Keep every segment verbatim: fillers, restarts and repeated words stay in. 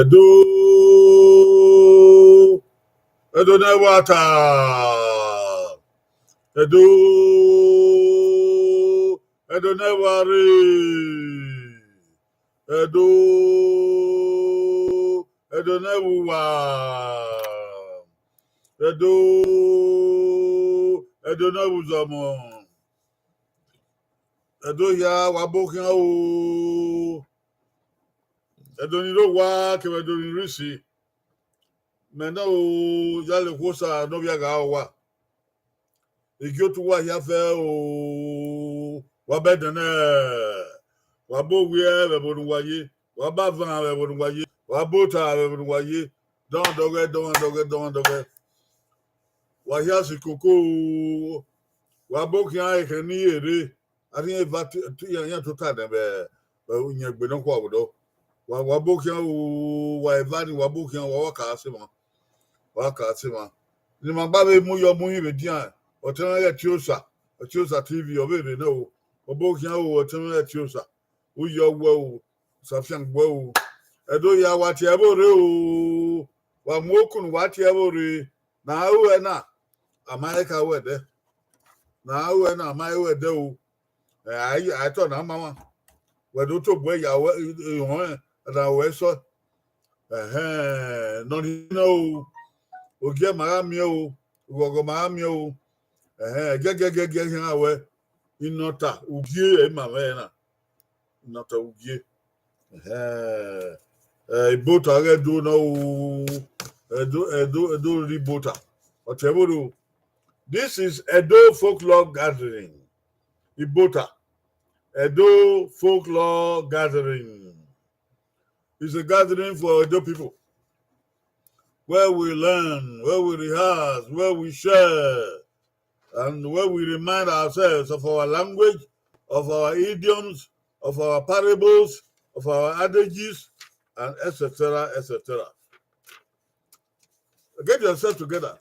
Ẹdo, Ẹdo ne ẹvbo a ta. Ẹdo, Ẹdo ne ẹvbo a rre. Ẹdo, Ẹdo ne ẹvbo uwa. Ẹdo, Ẹdo ne ẹvbo uzọmọ. Ẹdo hia, wa bu okhian o. Ẹdo ni rre owa kevbe Ẹdo ni rre isi. Mẹ na o, ya le Okhuosa ne ọ vbe gha owa. Igiotu uwa hia fẹ o, wa bẹdẹn nẹ, wa bu owiẹ vbe ẹvbo ne uwa ye, wa bu avan vbe ẹvbo ne uwa ye, wa bu ota vbe ẹvbo ne uwa ye, dọmwadọghẹ, dọmwadọghẹ, dọmwadọghẹ. Wa hia si koko o, wa bu okhian ekhẹn ne I rre, a rhie eva tu, tu, iran tota nẹ vbe, vbe uyẹngbe nọkhua vbe odọ. Wa, wa bu okhian o, wa eva ni, wa bu okhian, wa, wa ka sẹ emwa. Wa ka sẹ emwa. Ne ima gba vbe mu yọ mu hin vbe edian, ọtẹn mwẹ Ẹtiosa, Ẹtiosa T V, ọ vbe rre nẹ o. Wa bu okhian o, ọtẹn mwẹ Ẹtiosa. U yọ wẹ o, Safian wẹ o. Ẹdo hia, wa tie ẹvbo rre o. Wa mu okun ne uwa tie ẹvbo rre. Ne a ru ẹre na, a ma he ka ru ẹdẹ. Ne a ru ẹre na, a ma he ru ẹdẹ o. Ẹ, a i, a i tọ na ma mwa. Wẹ do tobọ ya wẹ, ehọnrẹn, a da wẹ sọ. Ẹhẹn, nọ ni nọ o. Ogiẹ ma gha miẹn o, ughọghọ ma gha miẹn o. Ẹhẹn, gẹgẹgẹgẹ khian wẹ, inọta, ugie ẹ i ma mwẹ na. Nọtẹn ugie. Ẹhẹn. Eh, Ibota ghe Ẹdo na o. Ẹdo, Ẹdo, Ẹdo rre Ibota. Ọtẹn vbe rre o. This is Edo Folklore Gathering. Ibota. Edo Folklore Gathering. It's a gathering for Edo people, where we learn, where we rehearse, where we share, and where we remind ourselves of our language, of our idioms, of our parables, of our adages, and et cetera, et cetera. Get yourself together.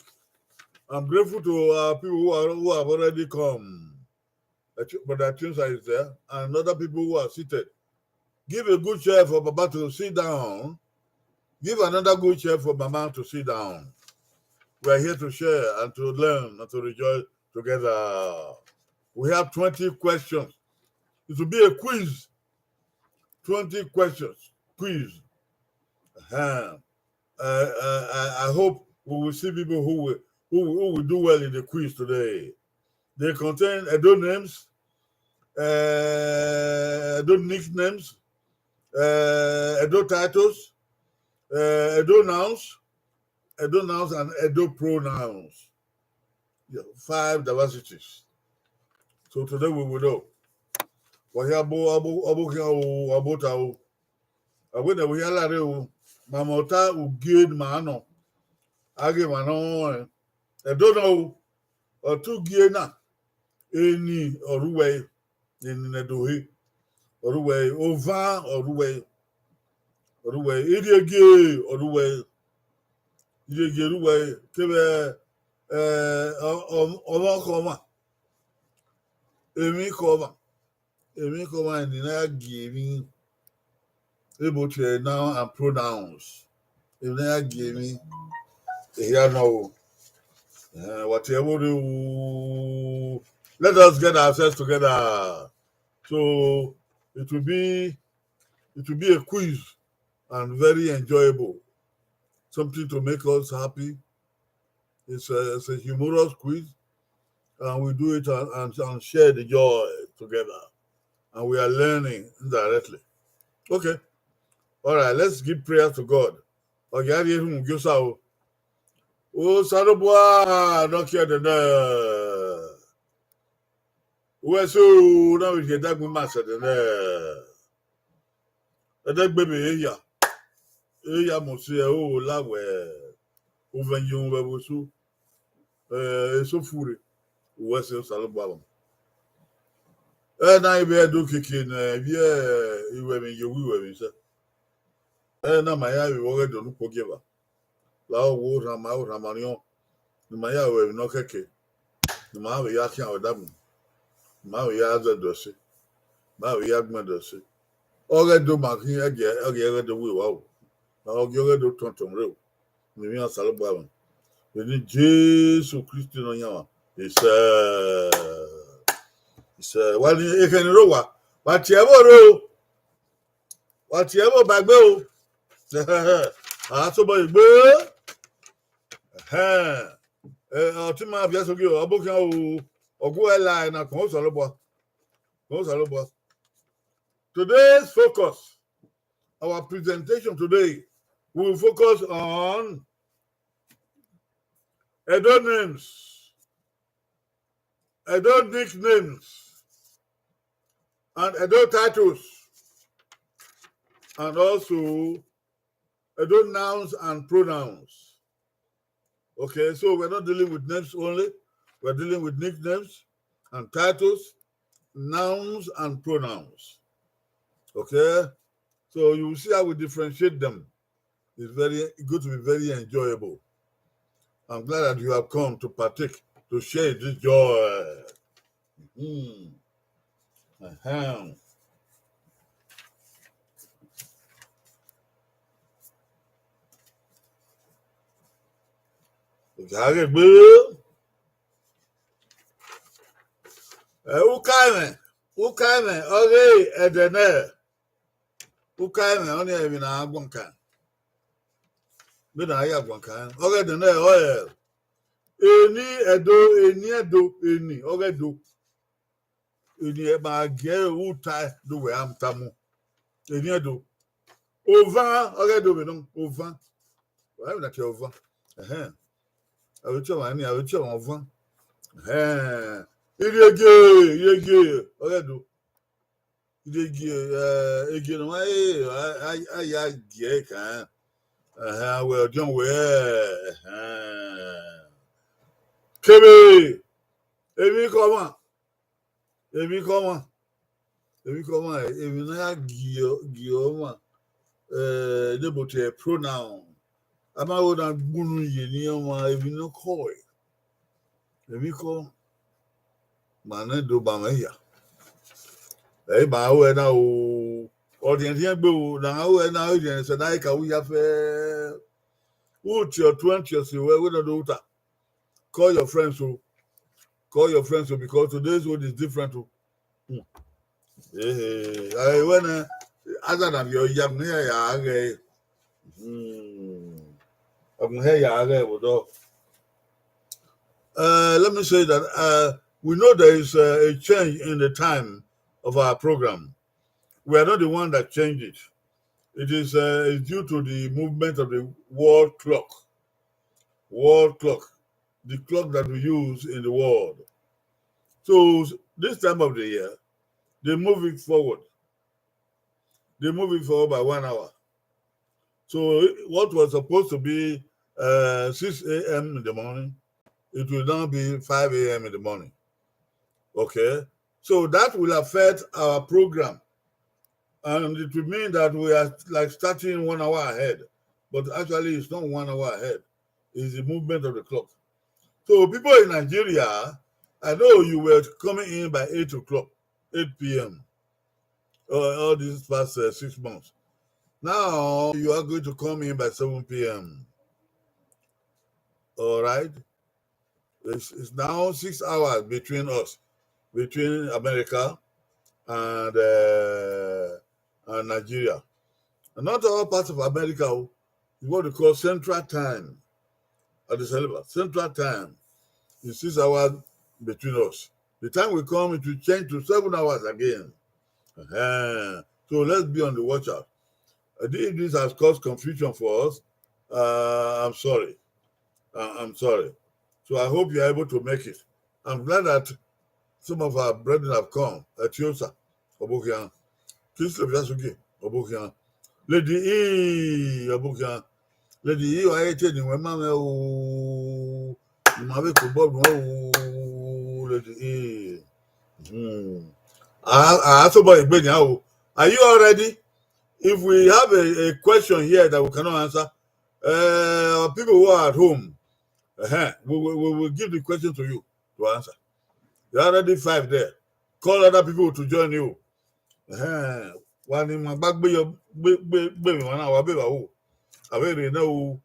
I'm grateful to our people who are, who have already come. Brother Chinsa is there, and other people who are seated. Give a good cheer for Baba to sit down. Give another good cheer for Mama to sit down. We are here to share and to learn and to rejoice together. We have twenty questions. It will be a quiz. Twenty questions. Quiz. Uh-huh. Uh, uh, I, I hope we will see people who will, who will, who will do well in the quiz today. They contain Edo names, uh, Edo nicknames, uh, Edo titles, uh, Edo nouns, Edo nouns and Edo pronouns. Yeah, five diversities. So today we will know. Wa hia abo, abo, abo khian o, abo ta o. A wẹ ne wa hia la rre o, ma mẹ ọta ugie ne ima nọ. A ghe emwa ne ọ rẹn. Ẹdo na o, ọta ugie na, eni ọ rre uwẹ ẹre, eni ne Ẹdo he, ọ rre uwẹ ẹre, ovan ọ rre uwẹ ẹre, ọ rre uwẹ ẹre, irhiege ọ rre uwẹ ẹre, irhiege rre uwẹ ẹre, kevbe, eh, ọ-, ọ-, ọmwa khẹ ọmwa, emwi khẹ ọmwa, emwi khẹ ọmwa eni ne a ya gie emwi, ebo tie noun and pronouns. Emwi ne a ya gie emwi, ehia nọ o. Eh, wa tie ẹvbo rre o. Let us get ourselves together. So it will be, it will be a quiz and very enjoyable. Something to make us happy. It's a, it's a humorous quiz, and we do it and, and, and share the joy together. And we are learning indirectly. Okay. All right, let's give prayer to God. Ọ ghi a rhie erhunmwu gie Osa o. Osanobua ne ọ kie ẹdẹ nẹ. Uwẹ ẹse o, na vbe rhie ẹdagbọn ima sẹ ẹdẹ nẹ. Ẹdẹgbe vbe ehia, ehia mose ẹre o la wẹ ovẹn ye uhunmwu vbe ẹvbo eso, eh, eso furre, uwẹ ẹse Osanobua mwa. Ẹ na i vbe Ẹdo keke ne ivbi iwẹmwi ye owa iwẹmwi sẹ. Ẹ na ma ya vbe vbe ọghe Ẹdo ne ukpo gie evba. La ọ wo orhan ma, orhan ma riọn, ne ima ya ru emwi ne ọ kẹke, ne ima vbe ya khian ẹdagbọn, ne ima vbe ya zẹ Ẹdo ẹse, ne ima vbe ya gbẹn Ẹdo ẹse. Ọghe Ẹdo ma khin, ẹgie, ẹgie ọghe Ẹdo wu evba o, ma ọ gie ọghe Ẹdo tọn tọn rre o, ne emwi Osanobua mwẹ. Vbe eni Jesu Kristi Nọyaẹnmwa, isẹ, isẹ, wa ni ekhẹn ni rre owa, wa tie ẹvbo rre o. Wa tie ẹvbo ba egbe o. A sobọ egbe. Ẹhẹn. Eh, ọtẹn ima viẹ sogie o, ọbo khian o, ọgua ẹla na kọn Osanobua. Kọn Osanobua. Today's focus, our presentation today, we will focus on Edo names, Edo nicknames, and Edo titles, and also Edo nouns and pronouns. Okay, so we're not dealing with names only. We're dealing with nicknames and titles, nouns and pronouns. Okay? So you will see how we differentiate them. It's very, it's going to be very enjoyable. I'm glad that you have come to partake, to share this joy. Hmm. Ẹhẹn. Gha ghe gbe. Ẹ, ukaẹmwẹ, ukaẹmwẹ, ọghe ẹdẹ nẹ. Ukaẹmwẹ, ọnii emwi ne a guan kan. Vbene a ya guan kan, ọghe ẹdẹ nẹ, ọ ẹ, eni Ẹdo, eni Ẹdo, eni, ọghe Ẹdo. Eni ẹ ma gie uta do wẹ a mu tama. Eni Ẹdo. Ovan, ọghe Ẹdo vbe nọ, Ovan. Wa na tie Ovan. Ẹhẹn. Avbe tie ọmwa ni, avbe tie ọmwa Ovan. Ẹhẹn. Iriegie, Iriegie, ọghe Ẹdo. Iriegie, eh, Iriegie ne ọ ma, eh, a, a, a ya gie kan. Ẹhẹn, wẹ ọdiọn wẹ, ẹhẹn. Kevbe, emwi kọ ọmwa. Emwi kọ ọmwa, emwi kọ ọmwa, emwi ne a ya gie, gie ọmwa, eh, ne ebo tie pronoun. A ma ho na gbunu ye ni ọmwa, emwi ne ọ kọ ẹre. Emwi kọ, ma nẹ do ba mwẹ hia. Ẹ i ma ho ẹre na o, ọdiẹndiẹn gbe o, na ho ẹre na, ọdiẹn sẹ na i ka ru ya fẹ. U tie twenty ọse wẹ, wẹ nọ do ta. Call your friends o. Call your friends o, because today's world is different o. Hmm. Eh, eh, I, when, uh, other than your young, yeah, yeah, okay. Hmm. Okay, yeah, okay, well, though. Uh, let me say that, uh, we know there is, uh, a change in the time of our program. We are not the one that changed it. It is, uh, it's due to the movement of the world clock. World clock, the clock that we use in the world. So this time of the year, they move it forward. They move it forward by one hour. So what was supposed to be, uh, six a m in the morning, it will now be five a m in the morning. Okay? So that will affect our program. And it will mean that we are, like, starting one hour ahead. But actually, it's not one hour ahead. It's the movement of the clock. So people in Nigeria, I know you were coming in by eight o'clock, eight p m, uh, all these past, uh, six months. Now you are going to come in by seven p m. All right? It's, it's now six hours between us, between America and, uh, and Nigeria. And not all parts of America, oh, is what we call Central Time. At the syllabus, Central Time is six hours between us. The time will come, it will change to seven hours again. Uh-huh. So let's be on the watch out. Uh, if this has caused confusion for us, uh, I'm sorry. Uh, I'm sorry. So I hope you are able to make it. I'm glad that some of our brethren have come. Etiosa, Obokian. Christopher Yasuke, Obokian. Lady E, Obokian. Lady E, I tell you, when my, oh, my, oh, Lady E. Hmm. I, I, so boy, are you all ready? If we have a, a question here that we cannot answer, uh, people who are at home, uh-huh, we, we, we will give the question to you to answer. There are already five there. Call other people to join you. Uh-huh. Wa ni ma gba gbe yọ, gbe, gbe, gbe mi wa na, wa be ba wo. A be re na o.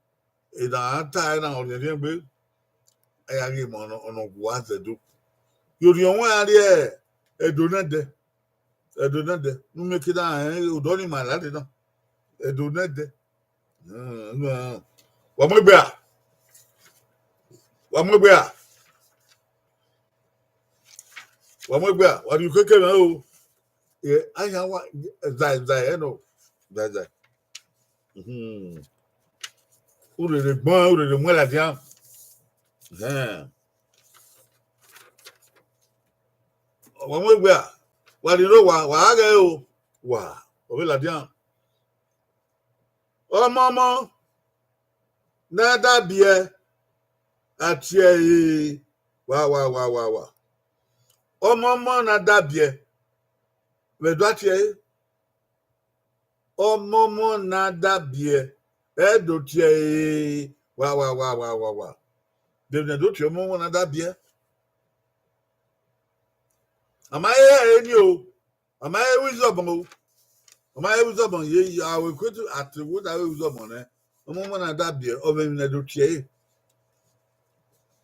Ena ta na ọriẹnriẹn gbe. Ẹ ya ghi ma ọnọ, ọnọ gu a zẹ do. Yo, rhiọn wẹn a rrie Ẹdo nẹdẹ. Ẹdo nẹdẹ. Nu mẹ ke da rẹn odọ ni ma lade na. Ẹdo nẹdẹ. Hmm, wa mu egbe a. Wa mu egbe a. Wa mu egbe a. Wa rhie ukeke mwẹ o. Eh, a yan wa, zai, zai, ẹ nọ. Zai, zai. Mhm. Urere gbọn, urere mu ladian. Ẹhẹn. Wa mu egbe a, wa rhie iro wa, wa gha ghẹ o. Wa, ọ vbe ladian. Ọmọmọ ne a da biẹ, a tie ẹre, wa, wa, wa, wa, wa. Ọmọmọ ne a da biẹ, vbe do a tie ẹre. Ọmọmọ ne a da biẹ, ẹ do tie ẹre, wa, wa, wa, wa, wa, wa. De ne do tie ọmọmọ ne a da biẹ. A ma he ẹre ni o, a ma he ru izọbọn o, a ma he ru izọbọn ye, ye, a wẹ kuetu, a te wo da he ru izọbọn nẹ, ọmọmọ ne a da biẹ, ọ mwẹ emwi ne ẹ do tie ẹre.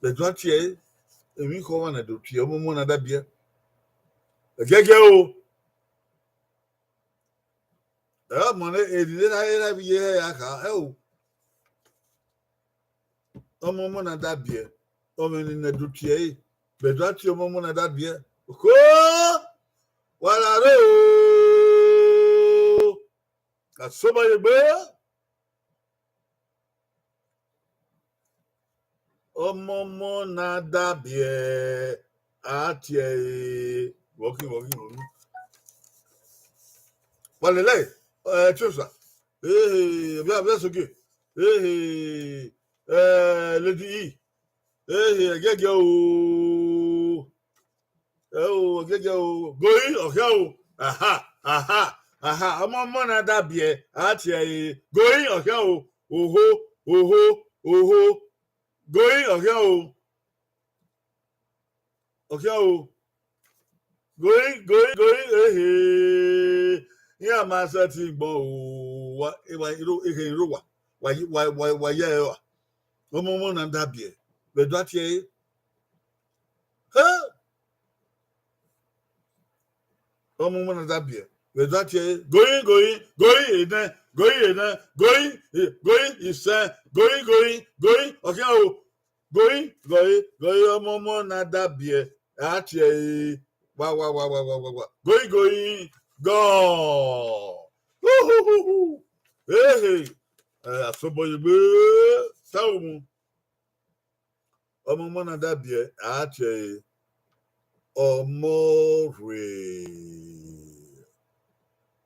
Vbe do a tie ẹre, emwi khọ ọmwa ne ẹ do tie ọmọmọ ne a da biẹ. Ẹgiẹgiẹ o. Ẹ, ọmọ ne eni ne erha, erha vbe iye ẹre ya kha, ẹ o. Ọmọmọ na da biẹ, ọmọ eni ne do tie ẹre, vbe do a tie ọmọmọ na da biẹ. Okho! Wa ra rre o! Asobayegbe. Ọmọmọ na dabiẹ, a tie ẹre. Vbọkhi, vbọkhi, vbọkhi. Walele, eh, Tiosa. Ehe, ọbia, ọbia soge. Ehe, eh, Lady E. Ehe, ẹgẹgẹ o. Ẹ o, ẹgẹgẹ o. Gori, ọkhian o. Aha, aha, aha. Ọmọmọ na dabiẹ, a tie ẹre. Gori, ọkhian o. Oho, oho, oho. Gori, ọkhian o. Ọkhian o. Gori, gori, gori, ehe. Iran ma sẹtin gbọn o. Wa, wa, iro, ehe, iro wa. Wa, wa, wa, wa ya ẹre wa. Ọmọmọ na dabiẹ. Vbe do a tie ẹre. Hẹ! Ọmọmọ na dabiẹ. Vbe do a tie ẹre. Gori, gori, gori, enẹ, gori, enẹ, gori, gori, isẹn, gori, gori, gori, ọkhian o. Gori, gori, gori, ọmọmọ na dabiẹ, a tie ẹre. Wa, wa, wa, wa, wa, wa, wa. Gori, gori, gọ. Huhuhuhu. Ehe. Eh, Asobayegbe. Sa umu. Ọmọmọ na dabiẹ, a tie ẹre. Ọmọ orhue.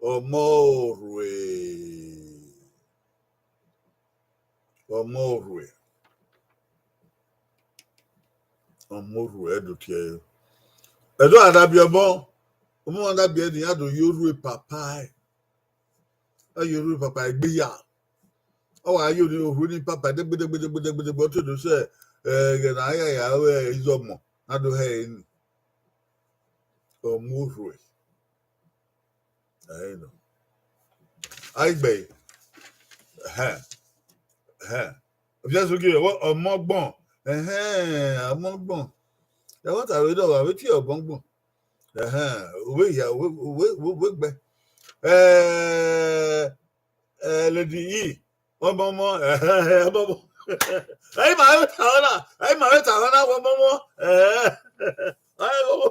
Ọmọ orhue. Ọmọ orhue. Ọmọ orhue, ẹ do tie ẹre. Ẹ do a dabiẹ ọmọ. Ọmọ na dabiẹ ne iran do ye orhue papa ẹre. A ye orhue papa egbe ya. Ọ wa ye orhue ni papa degbe, degbe, degbe, degbe, degbe, ọ te do sẹ, eh, ẹghẹ ne a ya ya ru izọmọ, na do hẹ ẹre ni. Ọmọ orhue. Ẹ nọ. A i gbe ẹre. Ẹhẹn. Ẹhẹn. Ọviẹn sogie, ọmọ gbọn. Ẹhẹn, ọmọ gbọn. Ẹ wọ ta vbe dọ, wa vbe tie ọmọ gbọn. Ẹhẹn, uwẹ ya, uwẹ, uwẹ, uwẹ, uwẹ gbẹ. Eh, eh, Lady E, ọmọmọ, ẹhẹn, ọmọmọ. Ẹ i ma vbe ta ọna, ẹ i ma vbe ta ọna, ọmọmọ. Ẹhẹn. Ẹ, ọmọ,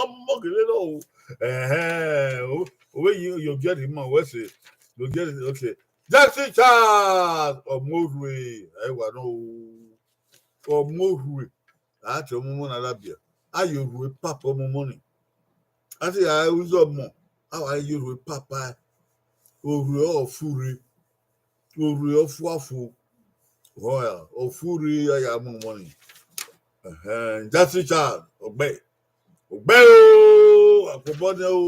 ọmọ gele nọ o. Ẹhẹn, o, uwẹ yi, you get it, man, wẹ sẹ. You get it, okay. Jackson Charles, ọmọ orhue, ẹ wa nọ o. Ọmọ orhue. A tie ọmọmọ na dabiẹ. A ye orhue papa ọmọmọ ni. A te ya ru izọmọ, a wa ye orhue papa. Orhue ọ fu rre. Orhue ọ fu afu. Ọ ya, ọ fu rre, a ya mu ọmọ ni. Ẹhẹn, Jackson Charles, ọgbẹ. Ọgbẹ o, akpobọ nẹ o.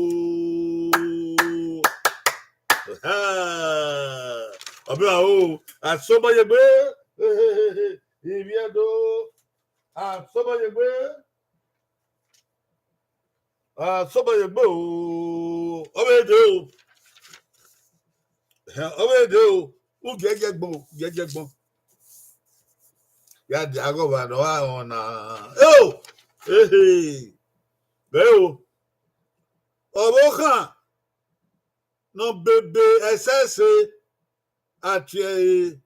Ẹhẹn. Ọbẹ o, Asobayegbe. Ivbi Ẹdo. Asobayegbe. Asobayegbe o. Ọ vbe dee o. Ẹhẹn, ọ vbe dee o. U giẹgiẹ gbọn, u giẹgiẹ gbọn. Ya dia aghọmwa ne ọ gha rẹn ọna. Eo! Ehe! Vbe o. Ọvbokhan ne ọ bebe ẹsẹse, a tie ẹre.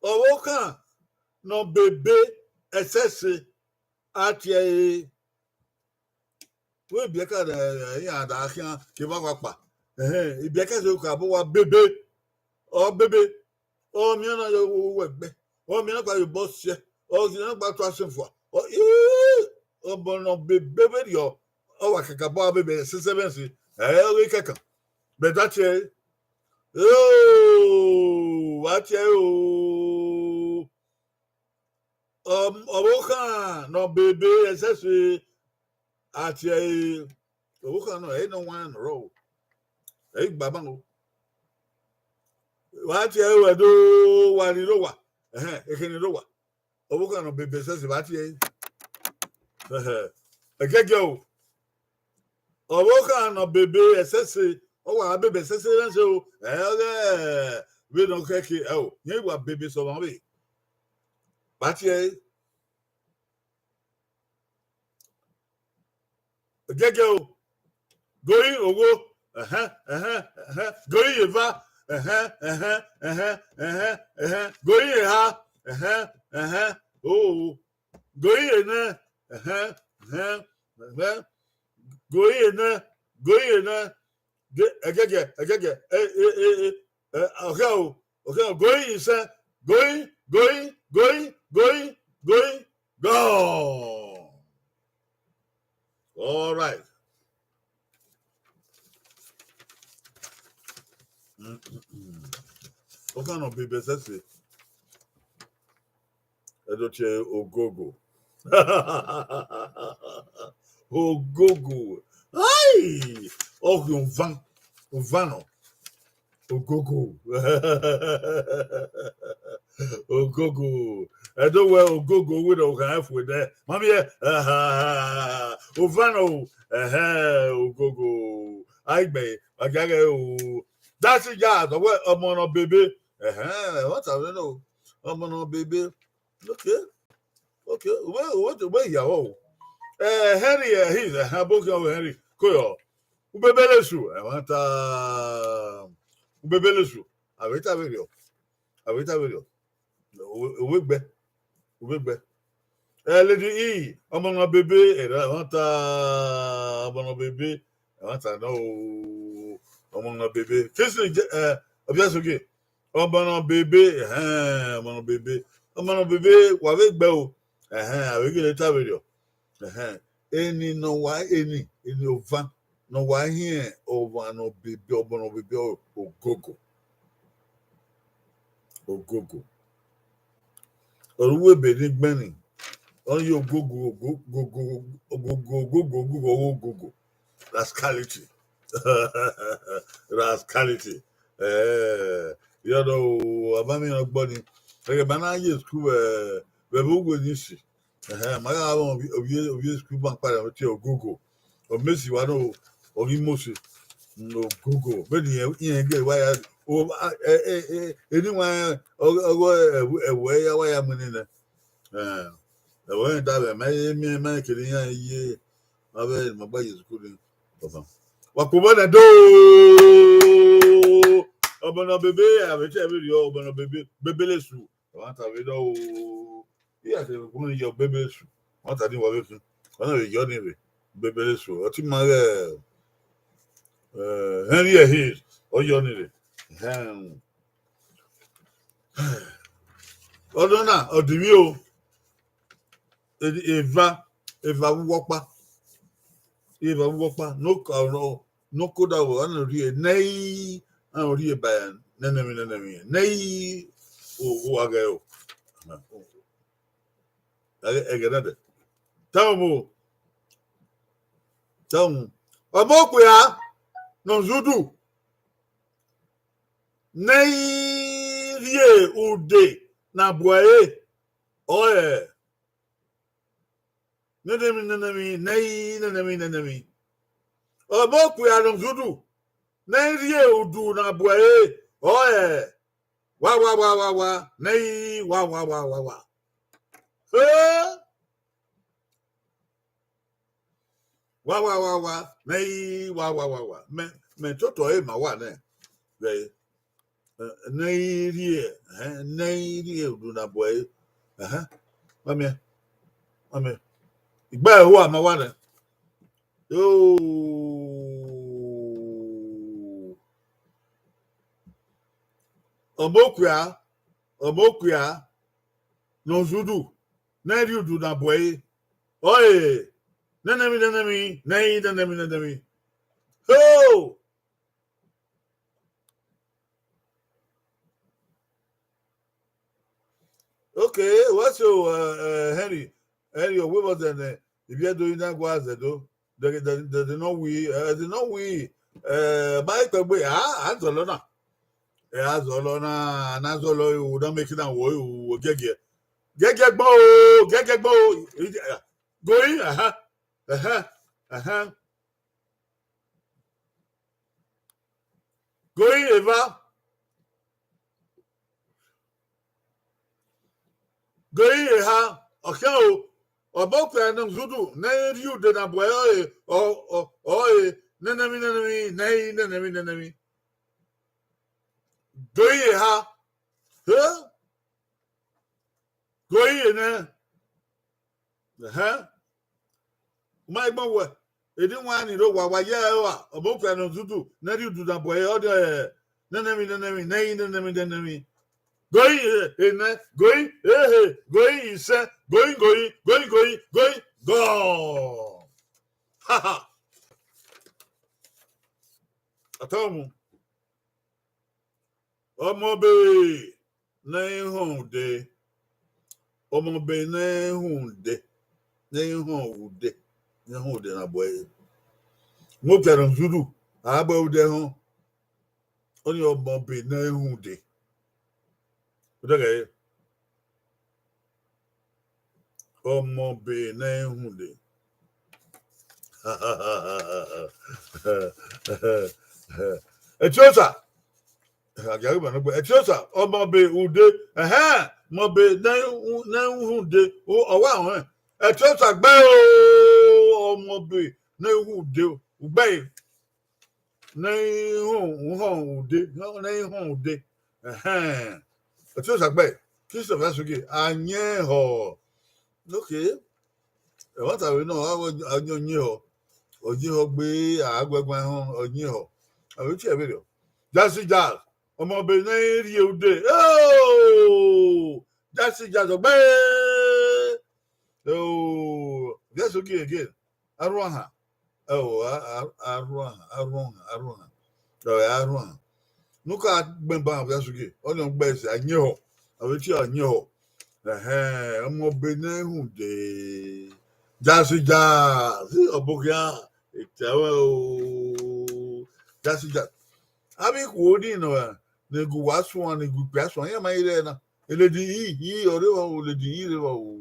Ọvbokhan ne ọ bebe ẹsẹse, a tie ẹre. Wẹ ibiẹka ne iran da khian kevbe awa kpa. Ẹhẹn, ibiẹka ẹsẹse ka bọ wa bebe. Ọ bebe. Ọ miẹn na ye uwu ẹgbẹ. Ọ miẹn na gba ye obọ siẹ. Ọ miẹn na gba tu asẹn fua. Ọ, ii, ọmọ ne ọ bebe vberriọ, ọ wa kakabọ a bebe ẹsẹse vbe ẹse. Ẹ, ọ ghi kẹkan. Bẹghe a tie ẹre. Eo, a tie ẹre o. Ọm-, ọvbokhan ne ọ bebe ẹsẹse, a tie ẹre. Ọvbokhan nọ, ẹ i nọ wan nọ rrọọ. Ẹ i gba ban o. Wa tie ẹre, wẹ do wa rhie owa. Ẹhẹn, ekhẹn ne owa. Ọvbokhan ne ọ bebe ẹsẹse, wa tie ẹre. Ẹhẹn. Ẹgẹgẹ o. Ọvbokhan ne ọ bebe ẹsẹse, ọ wa bebe ẹsẹse rẹn se o. Ẹ, ọghẹ, vbene ọ khẹke, ẹ o, rẹn wa bebe sẹ ọmwa vbe. Wa tie ẹre. Gẹgẹ o. Gori ogho. Ẹhẹn, ẹhẹn, ẹhẹn. Gori eva. Ẹhẹn, ẹhẹn, ẹhẹn, ẹhẹn, ẹhẹn. Gori eha. Ẹhẹn, ẹhẹn. O. Gori enẹ. Ẹhẹn, ẹhẹn, ẹhẹn. Gori enẹ. Gori enẹ. Ge-, ẹgẹgẹ, ẹgẹgẹ, ẹ, ẹ, ẹ, ẹ, ẹ, ọkhẹ o, ọkhẹ o, going, he said, going, going, going, going, going, gone. All right. Ọkhan nọ bebe sẹse. Ẹ do tie Ogogo. Ogogo. Ai! Ọ khian van. Van nọ. Ogogo. Ogogo. Ẹ do wẹ Ogogo wẹ ne ọ gha fu nẹ. Mami ẹ. Ovan o. Ẹhẹn, Ogogo. Ai gbe, wa gia ghẹ o. That's it, ya, the way ọmọ nọ bebe. Ẹhẹn, what I don't know. Ọmọ nọ bebe. Okay. Okay. Uwe, uwe, uwe ya o. Eh, Henry, eh, his, eh, abo khian o Henry. Koyo. Ubebele su, ẹmwata. Ubebele su. Avbe ta vberriọ. Avbe ta vberriọ. Uwe, uwe gbẹ. Uwe gbẹ. Eh, Lady E, ọmọ nọ bebe, ẹmwata, ọmọ nọ bebe, ẹmwata nọ o, ọmọ nọ bebe. Kingsley, eh, Obiasogie, ọmọ nọ bebe, ẹhẹn, ọmọ nọ bebe. Ọmọ nọ bebe, wa vbe gbẹ o. Ẹhẹn, avbe gele ta vberriọ. Ẹhẹn, eni ne ọ wa, eni, eni ovan ne ọ wa hiẹn ọmwa nọ bebe, ọmọ nọ bebe, Ogogo. Ogogo. Ọ ru ebe ni gbẹn ni, ọ ye Ogogo, Ogogo, Ogogo, Ogogo, Ogogo, Ogogo. Rascality. Rascality. Eh, you know, abami ọgbọ ni. Ẹghẹ ma na ye school, eh, vbe ẹvbo uwe ni si. Ẹhẹn, ma gha vọn ovbi, ovbi, ovbi school ban kpa tie Ogogo. Ọ Messi wa no, ọ ghi Mose. Ogogo. Vbene irẹn, irẹn ghe wa ya, o, a, ẹ, ẹ, ẹ, eni wa, ọ, ọ, ẹvbo, ẹvbo ya wa ya mu ni nẹ. Eh, ẹvbo rẹn da vbe, ma ye miẹn, ma kere iran ye, ma vbe, ma gba ye school ni. Wa kpo obọ nẹ do. Ọmọ nọ bebe, avbe te vberriọ, ọmọ nọ bebe, bebele su. Ẹmwata vbe dọ o. Iran te vbe gun ye bebele su. Ẹmwata ni wa vbe khin. Ọ na vbe yọ ni vbe bebele su. Ọ ti ma ghẹ, eh, Henry Ehis, ọ yọ ni vbe. Ẹhẹn. Ọdọ na, ọ dinmwi o. E-, eva, eva vbe uwu ọkpa. Eva vbe uwu ọkpa. No ka, no, no koda vbe, a na rhie, nẹi, a na rhie ba, nẹnẹmwi, nẹnẹmwi. Nẹi, o, o, a ghẹ o. Ẹghẹ, ẹghẹ na dẹ. Tama mu. Tama mu. Ọmọ okpia, nọ zudu. Nẹi rhie ude na bu ẹre. Ọe. Nẹnẹmwi, nẹnẹmwi, nẹi, nẹnẹmwi, nẹnẹmwi. Ọmọ okpia nọ zudu. Nẹi rhie udu na bu ẹre. Ọe. Wa, wa, wa, wa, wa. Nẹi, wa, wa, wa, wa, wa. Eh? Wa, wa, wa, wa. Nẹi, wa, wa, wa, wa. Mẹ, mẹ toto ẹre ma wa nẹ. Vbe, eh, nẹi rhie, eh, nẹi rhie udu na bu ẹre. Ẹhẹn. Wa miẹn. Wa miẹn. Igba ẹre ua ma wa nẹ. Yoo. Ọmọ okpia, ọmọ okpia, nọ zudu, nẹi rhie udu na bu ẹre. Ọe, nẹnẹmwi, nẹnẹmwi, nẹi, nẹnẹmwi, nẹnẹmwi. Ho! Okay, what's your, uh, uh, Henry? Henry, ọ wẹ vbọ zẹ nẹ, ivbi Ẹdo i na gua zẹ do. Dẹ, dẹ, dẹ, dẹ nọ wi, eh, dẹ nọ wi, eh, ma ikpẹgbe, a, a zọlọ na. Eh, a zọlọ na, na zọlọ, o, na make na wọ, o, gẹgẹ. Gẹgẹ gbọn o, gẹgẹ gbọn o. Going, aha, aha, aha. Going eva. Going eha, ọkhian o, ọbọ okpia nọ zudu, nẹi rhie ude na bu ẹre, ọ, ọ, ọe, nẹnẹmwi, nẹnẹmwi, nẹi, nẹnẹmwi, nẹnẹmwi. Going eha, he? Going enẹ. Ẹhẹn. U ma gbọn wẹ, Edi wan ni rre owa, wa ye ẹre wa, ọmọ okpia ne odudu, ne ẹrriẹ udu na bu ẹre, ọ dia, nene emwi, nene emwi, nene emwi, nene emwi, nene emwi. Goi, eh, enẹ, goi, ehe, goi, isẹ, goi, goi, goi, goi, goi, gọ. Ha, ha. Atọmwu. Ọmọ be ne ẹ i họn ude, ọmọ be ne ẹ i họn ude, ne ẹ i họn ude, ne ẹ i họn ude na bu ẹre. Mo kẹrẹ zuru, a bu ẹre ude họn. Ọnii ọmọ be ne ẹ i họn ude. Ude ghẹ re. Ọmọ be ne ẹ i họn ude. Ẹtiosa. Ẹtiosa, ọmọ be ude. Ẹhẹn, ọmọ be ne ẹ i họn ude. Ọ wa họn. Ẹtiosa gbe o, ọmọ be ne ẹ i họn ude. Ugbe ne ẹ i họn, họn ude, ne ẹ i họn ude. Ẹhẹn. Ẹtiosa gbe, Christopher Asogie, ayẹn họ. Okay. Ẹmwata vbe nọ, a wẹ a yan ọyẹn họ. Ọyẹn họ gbe, a gu ẹguae họn, ọyẹn họ. A vbe tie ẹvbe rriọ. Jazzy Jazz, ọmọ be ne ẹ i rrie ude. Oh! Jazzy Jazz ọgbe. Oh, Asogie again. Arhuan han. Ẹo, a, a, arhuan, arhuan, arhuan. Ẹo, arhuan. Nuka gbẹn ban vbe Asogie. Ọnii ọ gbe ẹse, ayẹn họ. A vbe tie ayẹn họ. Ẹhẹn, ọmọ be ne ẹ i họn ude. Jazzy Jazz. Ọbokhian, etẹ ruẹ o. Jazzy Jazz. Avbe ikhuo ni nọ, ne gu uwa suan, ne gu ikpia suan, iran ma i rre na. Lady E, E ọre vbọ o, Lady E rre vbọ o.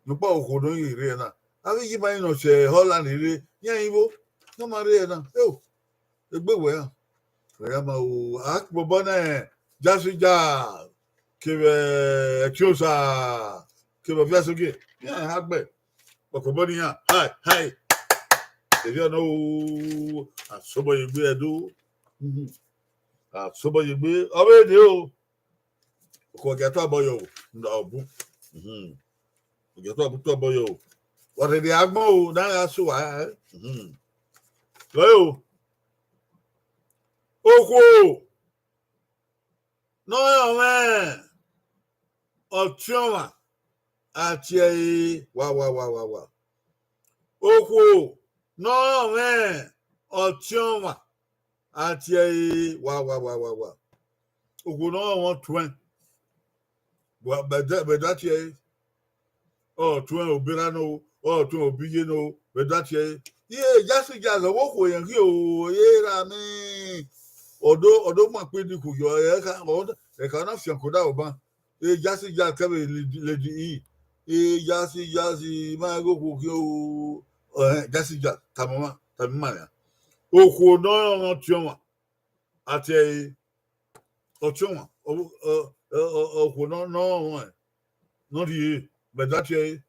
Nọkpa okhuo ne ọ i rre na. Avbe iye ma i nọ sẹ Holland rre, iran i vbo, iran ma rre na. Eo, egbe wẹ ra. Wẹ ya ma o, a kpobọ nẹ, Jazzy Jazz, kevbe Ẹtiosa, kevbe Asogie, iran ha gbe. Kpokpobọ ne iran, hai, hai. Eviọ nọ o, asobọ ye egbe ẹdo. Mhm. Asobọ ye egbe, ọ vbe de o. Okhuo gia tọ abọ yọ o, nda ọbu. Mhm. Gia tọ abọ, tọ abọ yọ o. Wa rherhe agbọn o, na gha so wa. Mhm. Lọ o. Okhuo ne ọ rẹn ọmwẹ ọtiọnmwa, a tie ẹre wa, wa, wa, wa, wa. Okhuo ne ọ rẹn ọmwẹ ọtiọnmwa, a tie ẹre wa, wa, wa, wa, wa. Okhuo ne ọ rẹn ọmwẹ ọtuẹn, wa, vbe da, vbe da tie ẹre. Ọtuẹn oberra nọ o, ọtuẹn obiye nọ o, vbe da tie ẹre. Iye Jazzy Jazz, ọ vbe okhuo rẹn ghi o, ye ra mẹ. Ọ do, ọ do ma kpe di ku yọ, ẹka, ọ, ẹka na fian ko da oban. E Jazzy Jazz kevbe Lady, Lady E. E Jazzy Jazz, ma ghe okhuo khian o. Ẹhẹn, Jazzy Jazz, tama ma, tama ma nian. Okhuo ne ọ rẹn ọmwẹ ọtiọnmwa, a tie ẹre ọtiọnmwa, ọ, ọ, ọ, ọ, okhuo ne ọ, ne ọ rẹn ọmwẹ, ne ọ rhie, vbe da tie ẹre.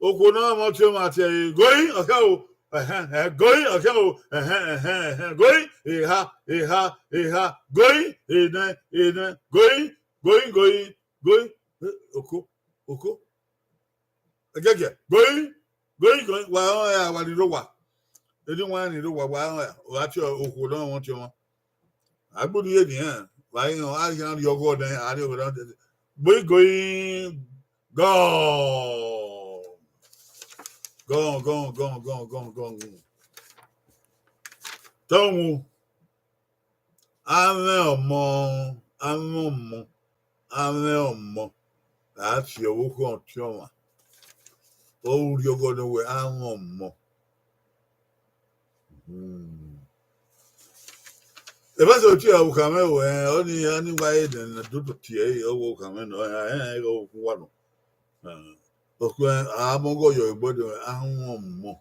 Okhuo ne ọ rẹn ọmwẹ ọtiọnmwa, a tie ẹre, goi, ọkhian o, ẹhẹn, ẹhẹn, goi, ọkhian o, ẹhẹn, ẹhẹn, ẹhẹn, goi, eha, eha, eha, goi, enẹ, enẹ, goi, goi, goi, goi, oko, oko. Ẹgẹgẹ, goi, goi, goi, wa rẹn ọmwẹ, wa ni rre owa. Edi wan ni rre owa, wa rẹn ọmwẹ, wa tie okhuo ne ọ rẹn ọmwẹ ọtiọnmwa. Agbọn ye ni, ẹn, wa rẹn, a khian rhie ọghọ nẹ, a rhie ọghọ nẹ. Goi, goi, gọ. Gọ, gọ, gọ, gọ, gọ, gọ. Tọmwu. Amwẹ ọmọ, amwẹ ọmọ, amwẹ ọmọ, a tie ọvbokhan ọtiọnmwa. Ọ ru rhie ọghọ ne wẹ amwẹ ọmọ. Hmm. Eva sẹ oti ọvbokhan mwẹ o, ẹn, ọnii, a ni wa re nẹ, ne dodo tie ẹre, ọvbokhan mwẹ nọ, ẹn, ẹn, ẹn, ọvbokhan uwa nọ. Ẹn, okhuo, a mọ ọghọ yọ egbe dee, amwẹ ọmọ.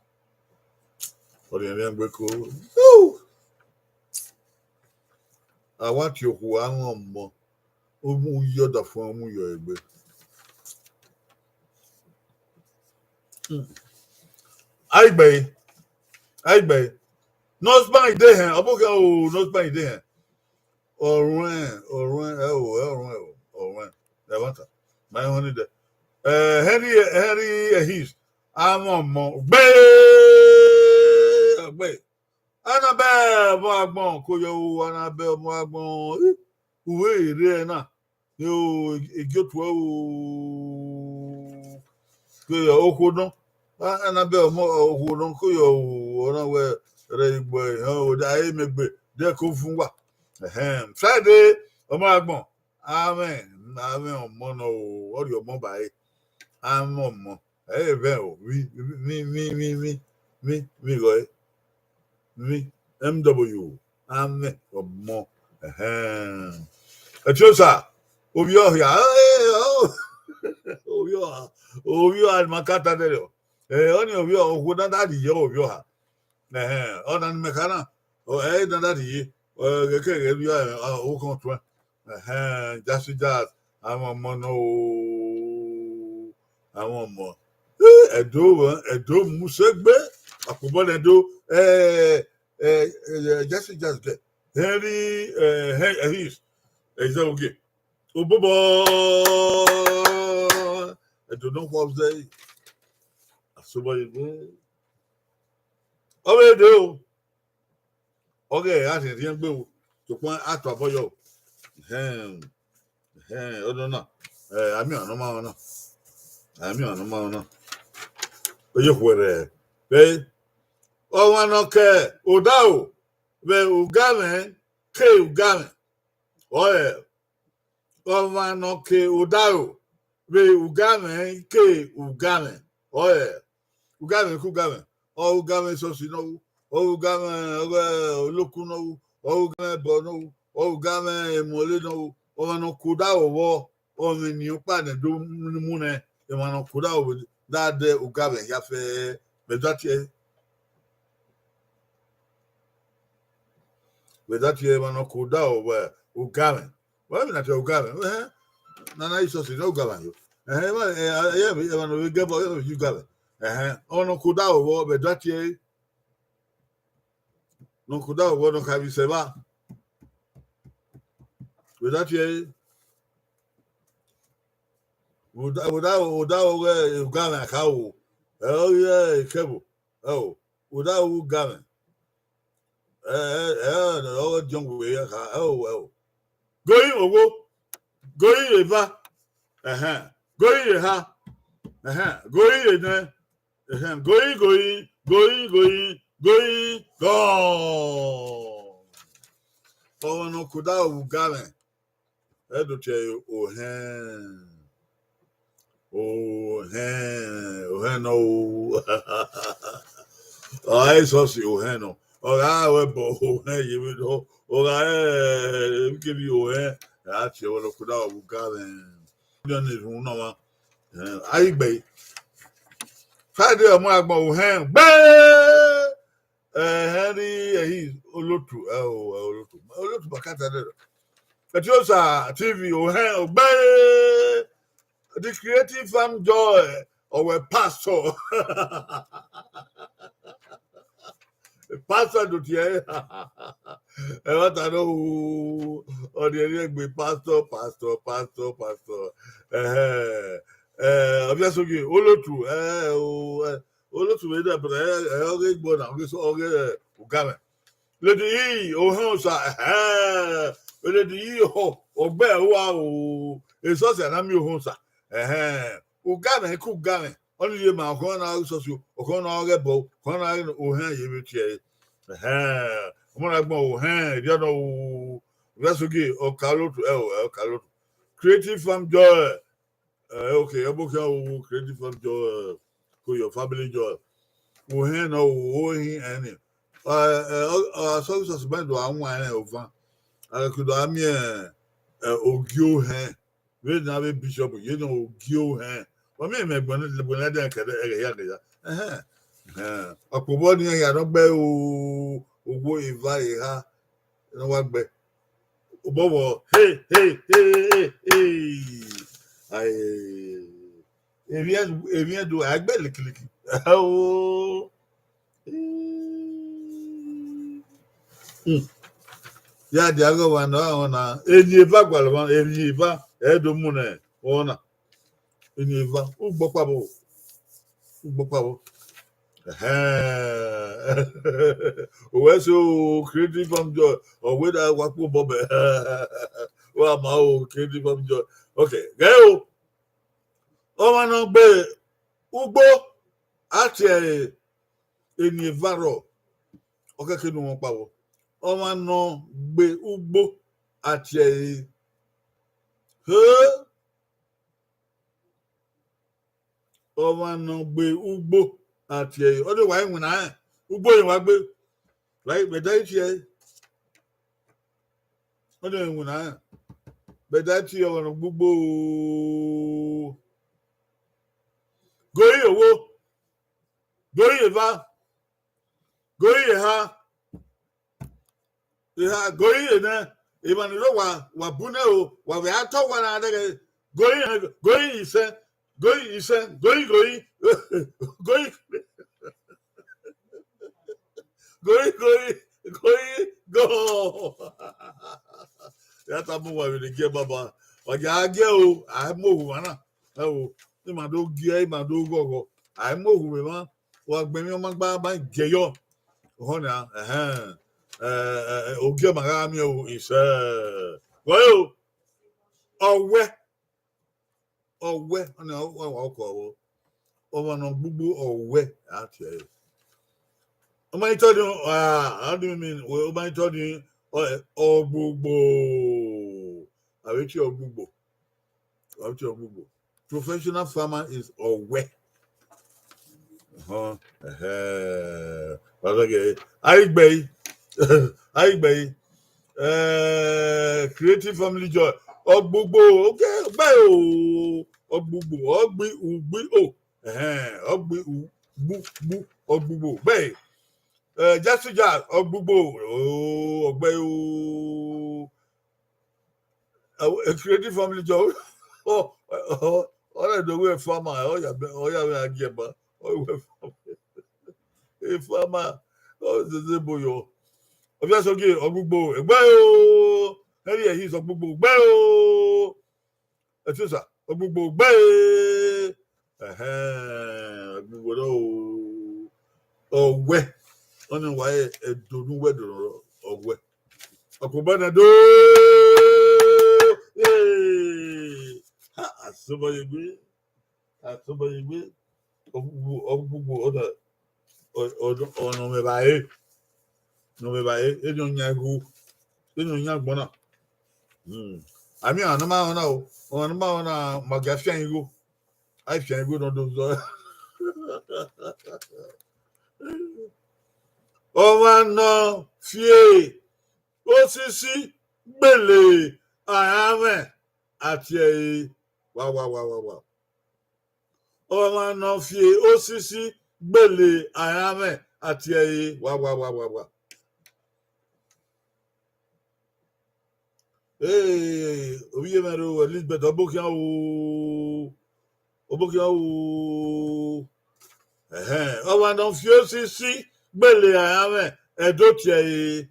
Ọnii ẹmwẹ gbe ko. Yoo! A wa tie okhuo amwẹ ọmọ, u mu yọ ọdafẹn, u mu yọ egbe. Hmm. Aigbe, aigbe. Nọsban ide hẹn, ọbokhan o, nọsban ide hẹn. Ọrhuẹn, ọrhuẹn, ẹ o, ẹ ọrhuẹn o, ọrhuẹn. Ẹmwata, ma họn ni dẹ. Eh, Henry, Henry Ehis, Amwẹ ọmọ gbe, gbe. Anabẹ ọmọ agbọn, ko yọ o, Anabẹ ọmọ agbọn, uvbe rre na, o, egiotuẹ o, ko yọ okhuo nọ. Anabẹ ọmọ okhuo nọ, ko yọ o, ọna wẹ rẹ igbo ehẹn o, da e mẹ gbe, de ko fun wa. Ẹhẹn, Friday, ọmọ agbọn, amwẹ, amwẹ ọmọ nọ o, ọ rhie ọmọ ba ẹre, amwẹ ọmọ. Ẹ vẹ o, vbi, vbi, vbi, vbi, vbi, vbi, vbi, vbi, vbi, M W, amwẹ ọmọ. Ẹhẹn. Ẹtiosa, ovbi ọha, eh, oh, ovbi ọha, ovbi ọha ni ma ka ta dẹrẹ. Eh, ọni ovbi ọha, okhuo na da rhie ovbi ọha. Ẹhẹn, ọna ni mẹ kha na, ọ, ẹ i da da rhie, ọ, ghẹ kẹ ghẹ rhie, ọ, okhuo tuẹn. Ẹhẹn, Jasi Jazz, amwẹ ọmọ nọ o, amwẹ ọmọ. Eh, Ẹdo, Ẹdo mu sẹ gbe, akpobọ ne Ẹdo, eh, eh, eh, Jasi Jazz kẹ, Henry, eh, Hen-, Ellis, Ezeoge, obobọ, Ẹdo nọ khuọ zẹ, asobọ ye gbe. Ọ vbe de o. Ọghe a rhiẹnrhiẹn gbe o, sokpan a tue abọ yọ o. Ẹhẹn, ẹhẹn, ọdọ na, eh, a miẹn ọmwa ne ọ ma rẹn na. A miẹn ọmwa ne ọ ma rẹn na. Oye khuẹrhẹ, vbe ọmwa ne ọ ke odaro vbe ugamwẹ ke ugamwẹ. Ọre ọmwa ne ọ ke odaro vbe ugamwẹ ke ugamwẹ, ọre ugamwẹ ke ugamwẹ, ọ ugamwẹ esọsi nọ ru, ọ ugamwẹ ọghe olokun nọ ru, ọ ugamwẹ ẹbọ nọ ru, ọ ugamwẹ emuọle nọ ru, ọmwa ne ọ ke odaro vbọ, ọmwa ne ọkpa ne do mu nẹ, emwa ne ọ ke odaro vbe da dẹ ugamwẹ hia fẹẹrẹ, vbe da tie ẹre. Vbe da tie emwa ne ọ ke odaro vbe ugamwẹ. Wẹ vbe na tie ugamwẹ, ẹhẹn, nana Jisọs ne ugamwẹ yo. Ẹhẹn, emwa, ẹ, ẹ, ẹ, emwa ne ọ vbe gẹ ẹbọ, ọ vbe ye ugamwẹ. Ẹhẹn, ọmwa ne ọ ke odaro vbọ, vbe da tie ẹre. Ne ọ ke odaro vbọ, ne ọ kha vbe sẹ evba, vbe da tie ẹre. Odaro, odaro, odaro ọghe ugamwẹ a kha ru. Ẹ, ọ ghi re ikẹvo. Ẹ o, odaro ugamwẹ. Ẹ, ẹ, ẹ, ọ diọn wẹ ya kha, ẹ o, ẹ o. Gori vbe owo, gori vbe eva, ẹhẹn, gori vbe eha, ẹhẹn, gori vbe nẹ, ẹhẹn, gori, gori, gori, gori, gori, gọ. Ọmwa ne ọ ke odaro vbe ugamwẹ, ẹ do tie ẹre ohẹn. Ohẹn, ohẹn nọ o. Ọ gha re esọsi ohẹn nọ. Ọ gha ru ẹbọ ohẹn ye vbe nọ. Ọ gha re emwikemwi ohẹn, a tie ẹre ne ọ ke odaro vbe ugamwẹ. Ọni erhunmwu ne ọmwa. Ẹhẹn, a ghi gbe ẹre. Friday ọmọ agbọn ohẹn gbe. Ẹhẹn, Henry, ẹhi, Olotu, ẹ o, ẹ, Olotu. Olotu bakata dẹ. Etiosa T V, ohẹn, ogbe. The Creative Farm Joy, ọwẹ pastor. Pastor do tie ẹre. Ẹ wa ta nọ hu, ọ ni ẹre gbe pastor, pastor, pastor, pastor. Ẹhẹn. Ẹ, Ọviasogie, Olotu, ẹ, o, ẹ, Olotu vbe dẹ, but ẹ, ẹ, ọghe igbọ na, ọghe so, ọghe, ẹ, ugamwẹ. Lady E, ohẹn osa, ẹhẹn. Lady E, ọ, ọgbẹ uwa o, esọsi a na miẹn ohẹn osa. Ẹhẹn. Ugamwẹ ke ugamwẹ, ọni ye ma ọkhọn na ghe esọsi, ọkhọn na ghe ẹbọ, ọkhọn na ghe ohẹn ye vbe tie ẹre. Ẹhẹn. Ọmọ na gbọn ohẹn, erriọ nọ o, Ọviasogie, Ọkaolotu, ẹ o, ẹ, Ọkaolotu. Creative Farm Joy, ẹ, okay, ẹbokhian o, Creative Farm Joy, ko your family joy. Ohẹn nọ o, ohin ẹni. Ẹ, ẹ, ọ, ọ, asọghe sọsi ma do a wan ẹnrẹn ovan. A gha ke do a miẹn, ẹ, ogie ohẹn. Vbene avbe bishop ye nọ ogie ohẹn. Wa miẹn mẹ ẹgbẹn ne ẹgbẹn ne ẹdẹ kẹdẹ ẹghẹ ya ghe ya. Ẹhẹn. Ẹhẹn. Ọkpobọ ni iran ya nọ gbe o, owo eva eha ne ọ wa gbe. Obọbọ, hey, hey, hey, hey, hey. Ai, emwi, emwi do a gbe likiliki. O. Hmm. Ya dia ghe ọmwa ne ọ na, eni eva gualọ mwa, eni eva, ẹ do mu nẹ, ọ na. Eni eva, ugbọkpa bo. Gbokpao. Ẹhẹn. Owẹ so, Creative Farm Joy, ọ wẹ da wa kpo bọbẹ. Wa ma o, Creative Farm Joy. Okay, ghẹ o. Ọmwa ne ọ gbe ugbo, a tie ẹre eni eva rrọọ. Ọ kẹkẹ ne uwọnkpavọ. Ọmwa ne ọ gbe ugbo, a tie ẹre. He. Ọmwa ne ọ gbe ugbo, a tie ẹre. Ọ de wa iwinna rẹn. Ugbo rẹn wa gbe. Right, vbe da tie ẹre. Ọ de iwinna rẹn. Vbe da tie ọmwa ne ọ gbe ugbo. Gori owo. Gori eva. Gori eha. Eha, gori enẹ, emwa ni rre owa, wa bu nẹ o, wa vbe a tọ owa na dẹghẹ, gori, gori isẹn, gori isẹn, gori, gori, gori, gori, gori, gori, gori. Ya tama uwa vbene gie baba, wa gie a gie o, a i mu ohu mwa na. Ẹ o, ima do gie, ima do ghọghọ, a i mu ohu vbe mwa, wa gbẹn emwi ọma gba ba gie yọ. Ọhọ nia, ẹhẹn. Ẹ, ẹ, ẹ, ogie ma gha miẹn o, isẹ. Wẹ o, ọwẹ, ọwẹ, ọnii wa ọkọ vbọ. Ọmwa ne ọ gbe ugbo ọwẹ, a tie ẹre. Ọ ma i tọ ni, ah, how do you mean? Well, ọ ma i tọ ni, ọ, ọgbugbo. A vbe tie ọgbugbo. A vbe tie ọgbugbo. Professional farmer is ọwẹ. Ọhọn, ẹhẹ. Wa zẹ gẹ, a i gbe yi. A i gbe yi. Eh, Creative Family Joy. Ọgbugbo, okay, gbe o. Ọgbugbo, ọgbi, ugbi, o. Ẹhẹn, ọgbi, u, gbu, gbu, ọgbugbo. Gbe. Eh, Jasuja, ọgbugbo, o, ọgbe o. Eh, Creative Family Joy. Ọ, ọ, ọ, ọ rẹ do wẹ farmer, ọ ya bẹ, ọ ya vbe a gie ba. Ọ wẹ farmer. E farmer, ọ zeze boyọ. Ọ via sọ gie, ọgbugbo, egbe o. Henry Ehis, ọgbugbo, gbe o. Ẹtiosa, ọgbugbo gbe. Ẹhẹn, ọgbugbo rọ o. Ọwẹ. Ọnii wa ẹdo ne uwẹ do nọ, ọwẹ. Ọkpobọ na do. Ee. Ha, asọbọyegbe. Asọbọyegbe. Ọgbugbo, ọgbugbo, ọna, ọ, ọ, ọna mwẹ vba re. Nọ mwẹ vba re, eni ọ yan igho, eni ọ yan agbọn na. Hmm. Ami ọmwa ne ọ ma rẹn ọna o, ọmwa ne ọ ma rẹn ọna, ma gie a fian igho. A i fian igho ne ọ do zọ. Ọmwa ne ọ fi osisi gbele aranmwẹ, a tie ẹre wa, wa, wa, wa, wa. Ọmwa ne ọ fi osisi gbele aranmwẹ, a tie ẹre wa, wa, wa, wa, wa. Ee, ovbi mwẹ ro Elizabeth, ọbokhian o, ọbokhian o. Ẹhẹn, ọmwa ne ọ fi osisi gbele aranmwẹ, ẹdo tie ẹre.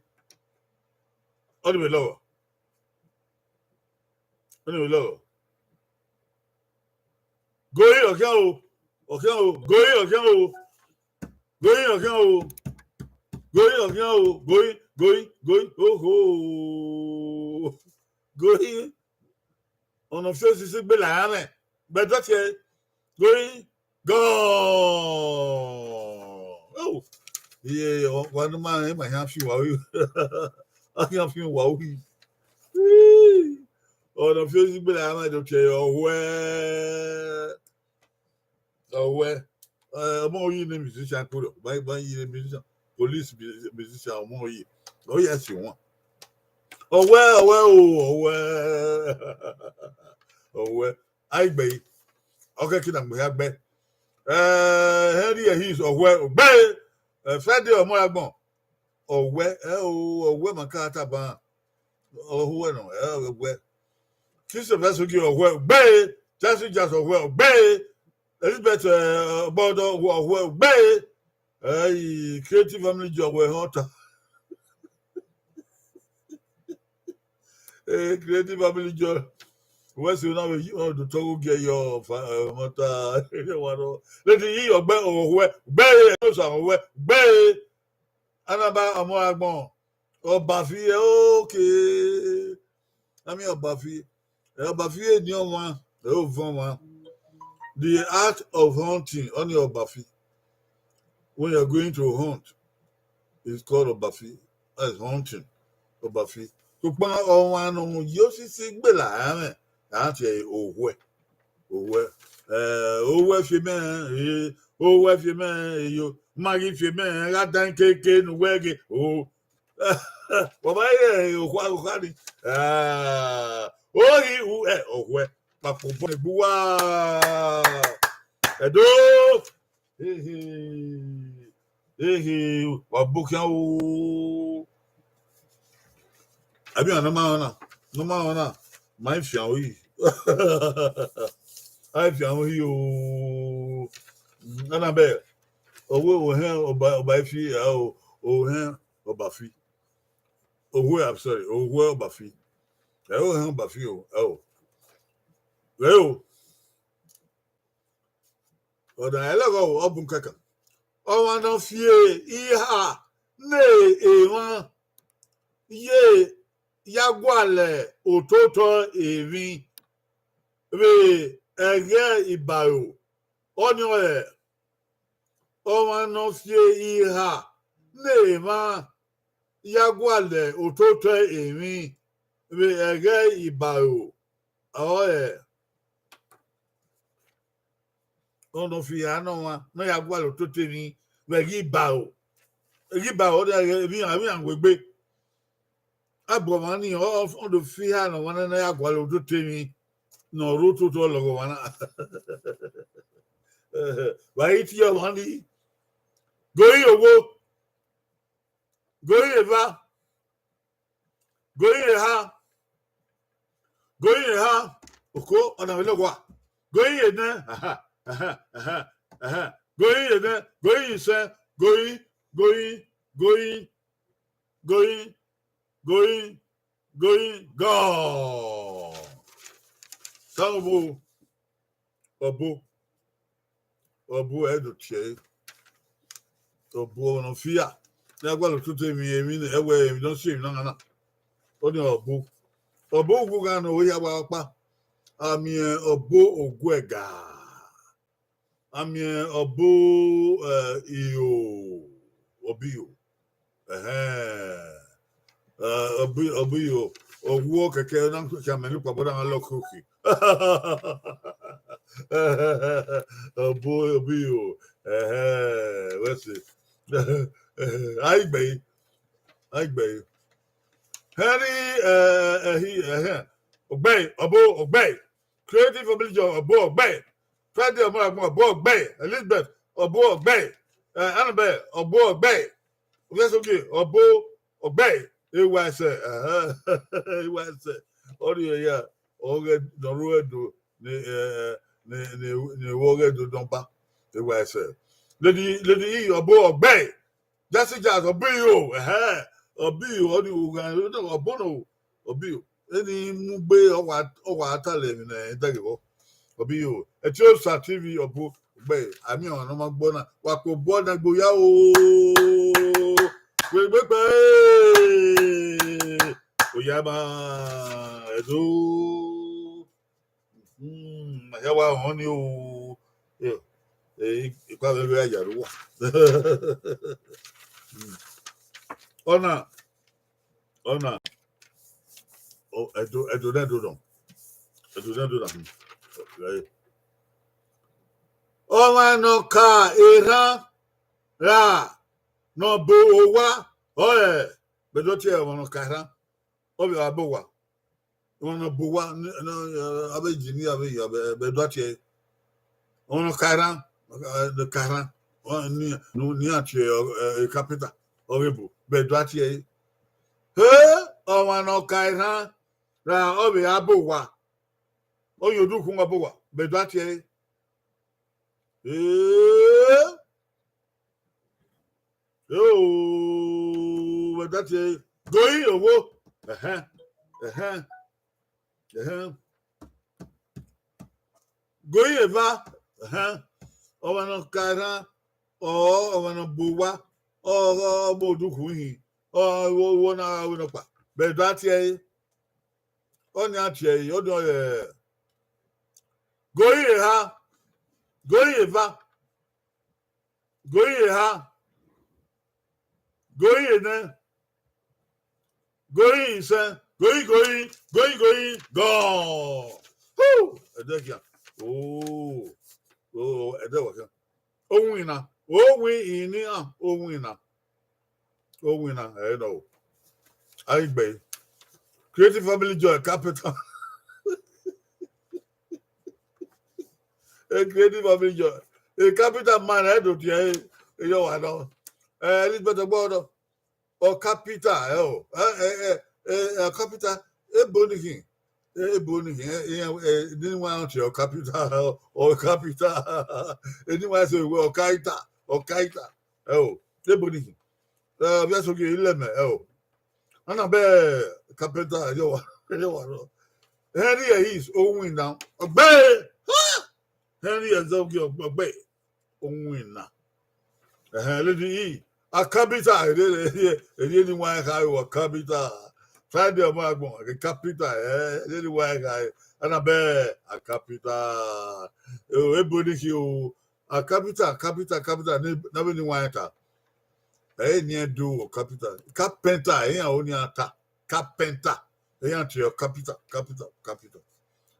Ọ ni vbe lọghọ. Ọ ni vbe lọghọ. Gori ọkhian o, ọkhian o, gori ọkhian o. Gori ọkhian o. Gori ọkhian o, gori, gori, gori, oho. Gori. Ọna fi osisi gbele aranmwẹ. Gbe ẹdo tie ẹre. Gori. Gone. Oh. Iye, wa ne ma rẹn, ma yan fi wa wi. A yan fi wa wi. Ọna fi osisi gbele aranmwẹ, ẹdo tie ẹre, ọwẹ. Ọwẹ. Eh, ọmọ yi ne musician kpolo. Ba, ba yi ne musician. Police mu-, musician, ọmọ yi. Ọ ya si wọn. Ọwẹ, ọwẹ o, ọwẹ. Ọwẹ. A i gbe yi. Ọ kẹkẹ na gbe ya gbe. Eh, Henry Ehis, ọwẹ, gbe. Eh, Friday, ọmọ ya gbọn. Ọwẹ, ẹ o, ọwẹ ma ka taba. Ọwẹ nọ, ẹ, ọwẹ. Christopher Sogi, ọwẹ, gbe. Jesse Jazz, ọwẹ, gbe. Elizabeth, eh, Ọbọdọ, ọwẹ, gbe. Ẹi, Creative Family Joy, ọwẹ họn ta. Eh, Creative Family Joy. Wẹ si na vbe yi, ọ do tọ gho gie yọ fa, eh, mọta, wa rọ. Lady yi ọgbẹ, ọghọghọ, gbe e, no sa ọghọghọ, gbe e. Anaba ọmọ agbọn, Ọbafi, okay. Ami Ọbafi, eh, Ọbafi eni ọmwa, eh, ovọn ọmwa. The art of hunting, ọni Ọbafi. When you are going to hunt, it's called Ọbafi. That's hunting, Ọbafi. Sokpan ọmwa ne ọ mu ye osisi gbela ẹmwẹ, a tie ẹre Owẹ. Owẹ, eh, Owẹ fi mẹ, eh, Owẹ fi mẹ, eh, yo, ma ghi fi mẹ, gha dan keke ne uwẹ ghe, o. Wa ma ye okhuo, okhuo ni. Ah, o ghi ru, eh, Owẹ, kpakpo bọ ne gbe uwa. Ẹdo. Ehe, ehe, wa bu khian o. Abi a nọ ma rọ na, nọ ma rọ na, ma i fian ori. A i fian ori o. Ana bẹ, ọvbo ohẹn Ọba, Ọba Ifi, a o, ohẹn Ọbafi. Owe, I'm sorry, owe Ọbafi. Ẹ o, ohẹn Ọbafi o, ẹ o. Ẹ o. Ọna ẹlẹghọ ọ bun kẹkan. Ọmwa ne ọ fi iha ne emwa ye ya gualọ ototọ emwi vbe ẹghẹ ibaro, ọnii ọre ọmwa ne ọ fi iha ne emwa ya gualọ ototọ emwi vbe ẹghẹ ibaro, ọre ọmwa ne ọ fi iha ne ọmwa ne ọ ya gualọ ototọ emwi vbe ẹghẹ ibaro. Ẹghẹ ibaro, ọnii emwi iran, emwi iran wegbe. Abu ọmwa ni, ọ, ọ, ọ do fi iha ne ọmwa na ya gualọ ototọ emwi ne ọ rre ototọ lọghọ ọmwa na. Wa i tie ọmwa ni, gori owo, gori eva, gori eha, gori eha, oko, ọna vbe lọghọ a. Gori enẹ, aha, aha, aha, aha. Gori enẹ, gori isẹn, gori, gori, gori, gori, gori, gori, gọ. Sa obo, ọbo, ọbo ẹ do tie ẹre. Ọbo ọmwa ne ọ fi iha ne a gualọ ototọ emwi, emwi ne ẹwẹ emwi ne ọ si emwi na na. Ọnii ọbo. Ọbo uwu gha nọ, ọ ya wa ọkpa. A miẹn ọbo oguẹga. A miẹn ọbo, eh, iyo, ọbo iyo. Ẹhẹn. Eh, ọbo, ọbo iyo, ọ wu kẹkẹ, na khian mẹ ne ukpabọ na lọ koki. Ọbo, ọbo iyo, ẹhẹn, wẹ se. A i gbe ẹre, a i gbe ẹre. Henry, eh, ẹhi, ẹhẹn, Ọgbẹe, ọbo, Ọgbẹe. Creative Obligor, ọbo, Ọgbẹe. Friday Ọmọragbọn, ọbo, Ọgbẹe. Elizabeth, ọbo, Ọgbẹe. Eh, Annabel, ọbo, Ọgbẹe. Oyesogie, ọbo, Ọgbẹe. Ewa ẹsẹ, ẹhẹn, ewa ẹsẹ. Ọrọre ya, ọghẹ ne ọ ru ẹdo, ne, eh, ne, ne, ne vbe ọghẹ do dọn ba. Ewa ẹsẹ. Lady, Lady E, ọbo, Ọgbẹe. Jazzy Jazz, ọbo iyo, ẹhẹn, ọbo iyo, ọnii ughan, ọbo nọ, ọbo iyo. Eni mu gbe, ọ wa, ọ wa ta lẹ emwi ne ẹ i dẹghe vbọ. Ọbo iyo, Etiosa T V, ọbo, Ọgbẹe, a miẹn ọmwa ne ọ ma gbe ọna, wa kpe obọ na gbe oya o. Wegbe kpẹ, oya ma, ẹdo. Hmm, ma hia wa họn ni o. Eh, eh, ikpa vbe vbe ya ru wa. Ọna, ọna, ọ, ẹdo, ẹdo nẹ, ẹdo nọ. Ẹdo nẹ, ẹdo nọ. Hmm. Ọmwa ne ọ ka erhan ra ne ọ bo owa, ọre, bẹdẹ ọ tie ọmwa ne ọ ka erhan, ọ vbe a bo owa. Ọmwa ne ọ bo owa, ne, ne, avbe engineer, avbe, avbe, bẹdẹ ọ tie ẹre. Ọmwa ne ọ ka erhan, ne ọ ka erhan, ọ, ne, ne, ne iran tie, eh, carpenter, ọ vbe bo, bẹdẹ ọ tie ẹre. He, ọmwa ne ọ ka erhan ra ọ vbe a bo owa. Ọ ye odukhunmwu a bo owa, bẹdẹ ọ tie ẹre. Eh, eh, o, bẹdẹ ọ tie ẹre. Gori owo. Ẹhẹn, ẹhẹn, ẹhẹn. Goyin eva, ẹhẹn, ọmwa ne ọ ka erhan, ọ, ọmwa ne ọ bu owa, ọ, ọ, ọ mu odukhu hin, ọ, ọ, ọ na gha ru nọkpa, bẹghe do a tie ẹre, ọnii a tie ẹre, ọnii ọ rẹ, goyin eha, goyin eva, goyin eha, goyin enẹ, goyin isẹn, goyin, goyin, goyin, goyin, gọọ. Hu! Ẹdẹ khian. Oo. Oo, ẹdẹ wa khian. Owinna. Owinna, owinna. Owinna, ẹ nọ o. A i gbe. Creative Family Joy, capital. A Creative Family Joy. A capital man, ẹ do tie, ẹ, ẹ yọ wa nọ. Ẹ, Elizabeth Ọgbọdọ. Ọ capital, ẹ o. Ẹ, ẹ, ẹ, ẹ, ẹ, capital. Ebo ni khin. Ebo ni khin. Ẹ, ẹ, ẹ, ni wa tie ọ capital, ọ capital. Ni wa sẹ wẹ ọ kaita, ọ kaita. Ẹ o. Ebo ni khin. Ẹ, ọviẹso ghi ilẹmẹ, ẹ o. Ana bẹ carpenter, ẹ yọ wa, ẹ yọ wa nọ. Henry Hayes, Owinna. Ọgbe! Ha! Henry Ezeogi, Ọgbe. Owinna. Ẹhẹn, lady E, a capital, ere, ere, ere ni wa kha ru a capital. Friday ọmọ agbọn, a capital, ẹ, ere ni wa kha, ana bẹ a capital. O, ebo ni khin o, a capital, capital, capital, ne, na vbe ni wa ta. Ẹ, eni ẹ do, a capital. Carpenter, iran o ni a ta. Carpenter. Iran tie ọ capital, capital, capital.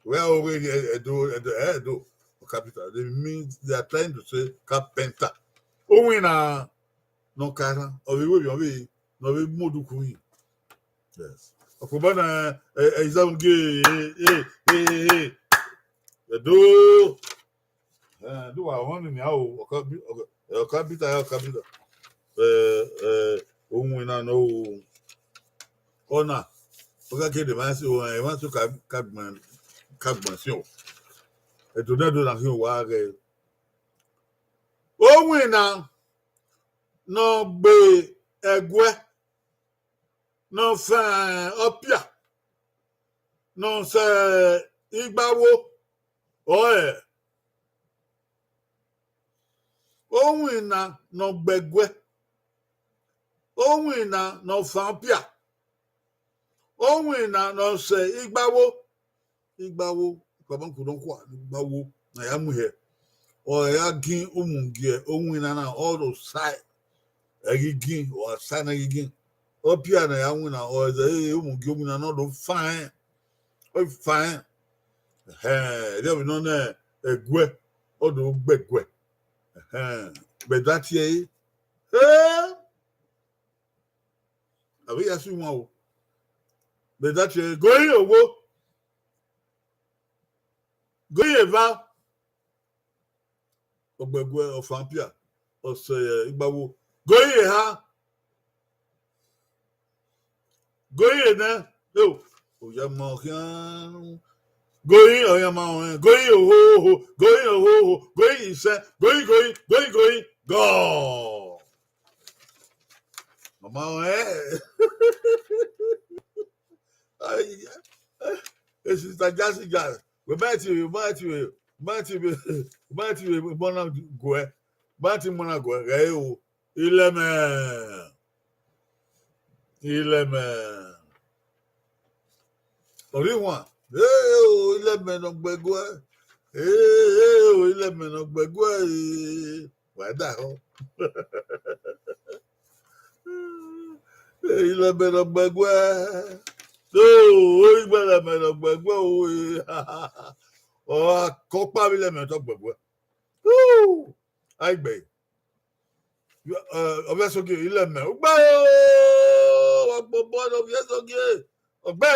Wẹ o ghe Ẹdo, Ẹdo, Ẹdo, capital. They mean, they are trying to say carpenter. Owinna ne ọ ka erhan, ọ vbe wẹ emwi, ọ vbe, ne ọ vbe mu odukhu hin. Yes. Ọkpobọ na, ẹ, ẹ, Ezeogi, ẹ, ẹ, ẹ, ẹ, Ẹdo. Ẹ, do wa wọn ni nia o, ọ capi-, ọ ca-, ẹ, ọ capital, ọ capital. Ẹ, ẹ, Owinna nọ o. Ọna, ọ ka kede ma si o, ẹ, ma si ka, ka gbọn, ka gbọn si o. Ẹdo nẹ do na khin wa ghẹ. Owinna ne ọ gbe ẹguẹ, ne ọ fan ọpia, ne ọ sẹ igbawo, ọe, Owinna ne ọ gbe ẹguẹ, Owinna ne ọ fan ọpia, Owinna ne ọ sẹ igbawo, igbawo, ikpamaku ne ọ khua ne igbawo ne a ya mu hẹ. Ọ ya gin umugiẹ Owinna na, ọ do sae, ẹ ghi gin, ọ sae ne ẹ ghi gin. Ọpia ne a ya winna, ọ zẹ, ẹ, umugiẹ Owinna na, ọ do fan ẹn, ọ fan ẹn. Ẹhẹn, erriọ vbe nọ nẹ ẹguẹ, ọ do gbe ẹguẹ. Ẹhẹn, vbe da tie ẹre. Ẹ, a vbe ya si wan o. Vbe da tie ẹre, goyin owo. Goyin eva. Ọ gbe ẹguẹ, ọ fan ọpia, ọ sẹ igbawo. Goyin eha. Goyin enẹ. Eo, ọ ya ma khian. Goyin, ọ ya ma ọnrẹn. Goyin ohoho. Goyin ohoho. Goyin isẹn. Goyin, goyin, goyin, goyin. Gọọ. Ọ ma ọnrẹn. Ai, eh, sister Jazzy Jazz, wẹ ma ti, wẹ ma ti, wẹ ma ti, wẹ ma ti, wẹ mọ na guẹ, ma ti mọ na guẹ, ghẹ o, ilẹmẹ, ilẹmẹ. Ọri wan, ee o, ilẹmẹ ne ọ gbe ẹguẹ, ee o, ilẹmẹ ne ọ gbe ẹguẹ, ee, wa da họ. Ilẹmẹ ne ọ gbe ẹguẹ. So, oyi gbe ilẹmẹ ne ọ gbe ẹguẹ o. Ọ gha kọ ọkpa vbe ilẹmẹ ne ọ gbe ẹguẹ. Woo! Aigbe. Ọ, ọ vbe ẹsogie, ilẹmẹ. Ugbe o! Wa gbobọ ne ọ vbe ẹsogie. Ọgbe.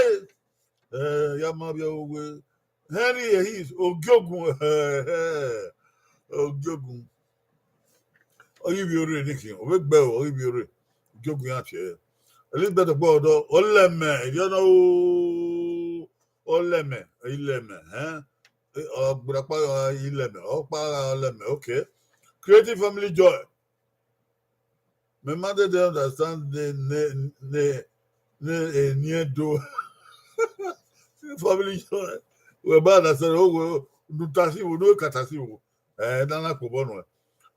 Eh, ya ma vbe owe. Henry Hayes, Ogiogun. Ogiogun. Ọ ghi vbiẹ orre ni khin, ọ vbe gbe ẹre, ọ ghi vbiẹ orre. Ogiogun iran tie ẹre. Elizabeth Ọgbọdọ, Olẹmẹ, erriọ nọ o. Olẹmẹ, Ilẹmẹ, ẹn? Ọ gberra kpa gha Ilẹmẹ, ọ kpa gha Olẹmẹ, okay. Creative Family Joy. Mẹ ma dede understand ne, ne, ne, ne eni Ẹdo. Family Joy. Wẹ ma understand, o wẹ, ne u ta si vbo, ne u ka ta si vbo. Ẹ, na na kpobọ nuẹn.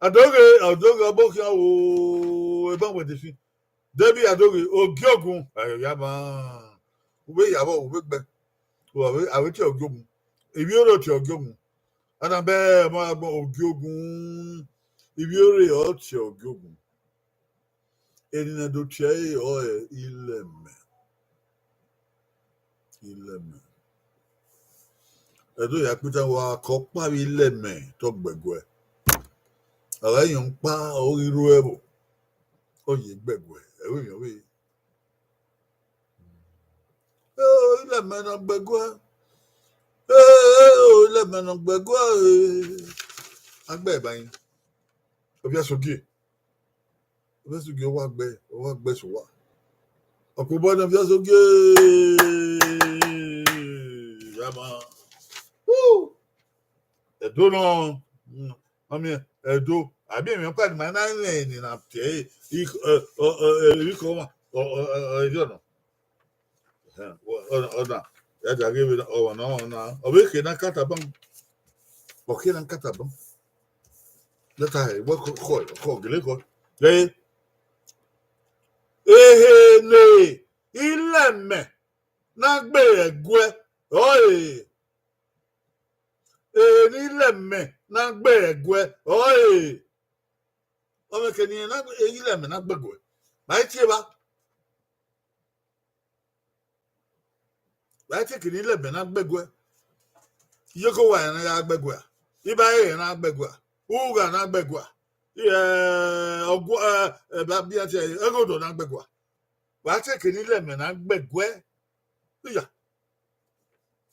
Adoghe, adoghe, ọbokhian o, eban wẹ de fi. Debi adoghe, ogiogun, ẹ, ya ma. U vbe ya vbọ, u vbe gbe. U vbe, a vbe tie ogiogun. Ivbi ore tie ogiogun. Ana bẹ ọmọ agbọn ogiogun. Ivbi ore ọ tie ogiogun. Eni ne do tie ẹre ọre Ilẹmẹ. Ilẹmẹ. Ẹdo ya kpita wa kọ kpa vbe Ilẹmẹ tọ gbẹguẹ. Ọ gha yọn kpa, ọ ghi ru ẹvbo. Ọ ye gbẹguẹ, ẹvbo emwi ọvbehe. Eo, Ilẹmẹ na gbẹguẹ. Eo, Ilẹmẹ na gbẹguẹ, e. A gbe ba yin. Ovia Sogie. Ovia Sogie, ọ wa gbe, ọ wa gbe sẹ uwa. Ọkpobọ ne Ovia Sogie. Ya ma. Woo! Ẹdo nọ. Mm, ọ miẹn, Ẹdo. Abi emwi ọkpa ni ma na rẹn ni na tie, i, ẹ, ọ, ọ, ẹ, ikọ ọmwa, ọ, ọ, ọ, ọ, ẹdẹ ọnọ. Ẹhẹn, ọ, ọ, ọna, ya dia ghe vbe ọmwa na, ọmwa na. Ọ vbe khe na kata ban. Ọ khe na kata ban. Lẹta hẹ, wẹ kọ, kọ, kọ, gele kọ. Ẹ, ehe ne Ilẹmẹ na gbe ẹguẹ, ọe. Ehe ne Ilẹmẹ na gbe ẹguẹ, ọe. Ọmọ kẹ ne irẹn na gbe, Ilẹmẹ na gbe ẹguẹ. Ma i tie evba. Wa i tie kene Ilẹmẹ na gbe ẹguẹ. Iyeke Owa rẹn na ya gbe ẹguẹ a. Iba rẹn na gbe ẹguẹ a. Ugha na gbe ẹguẹ a. Ẹ, ọgua, ẹ, ẹ, ba, bia tie, Ẹghodọ na gbe ẹguẹ a. Wa i tie kene Ilẹmẹ na gbe ẹguẹ. Iya.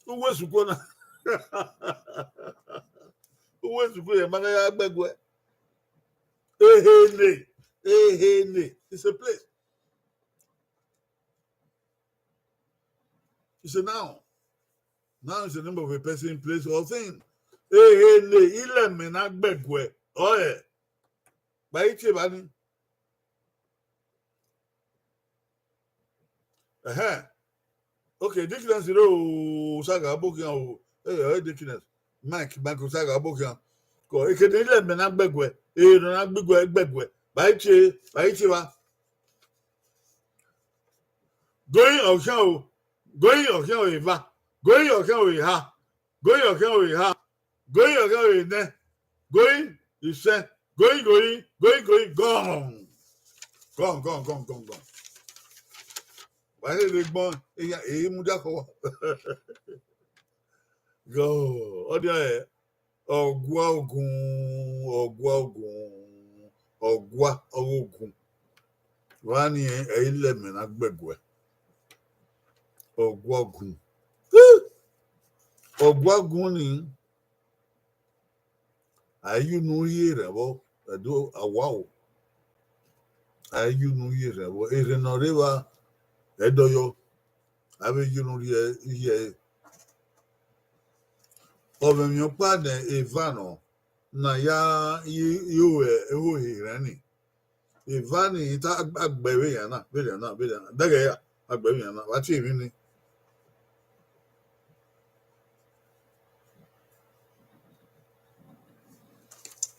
Uwu esuku na. Uwu esuku ye ma na ya gbe ẹguẹ. Ehe ne, ehe ne. It's a place. It's a noun. Noun is the name of a person, place, or thing. Ehe ne Ilẹmẹ na gbe ẹguẹ. Ọe. Ba i tie ba ni. Ẹhẹn. Okay, Dickness ro, Saga Abokian o. Hey, hey, Dickness. Mike, Michael Saga Abokian. Ko, ekene Ilẹmẹ na gbe ẹguẹ. E no na gbe ẹguẹ, gbe ẹguẹ. Ba i tie, ba i tie ba. Going ọkhian o. Going ọkhian o eva. Going ọkhian o eha. Going ọkhian o eha. Going ọkhian o enẹ. Going isẹ. Going, going, going, going, gone. Gone, gone, gone, gone, gone. Wa rherhe gbọn, eya, e mudia kọ wa. Gọ, ọ dia ẹ, ọgua ogun, ọgua ogun, ọgua ọghe ogun. Wa ni ẹ, Ilẹmẹ na gbe ẹguẹ. Ọgua ogun. Ọgua ogun ni, a i ye unu rhie rẹn vbọ, Ẹdo, a wa o. A i ye unu rhie rẹn vbọ, erhẹn ne ọ rre evba, ẹdọyọ, a vbe ye unu rhie, rhie ẹre. Ọ mwẹ emwi ọkpa ne eva nọ, ne a ya ye, ye ru ẹhoho erhẹn ni. Eva ni ta a gbe vbe yan na, vbe yan na, vbe yan na. Dẹghẹ ya, a gbe vbe yan na, wa tie emwi ni.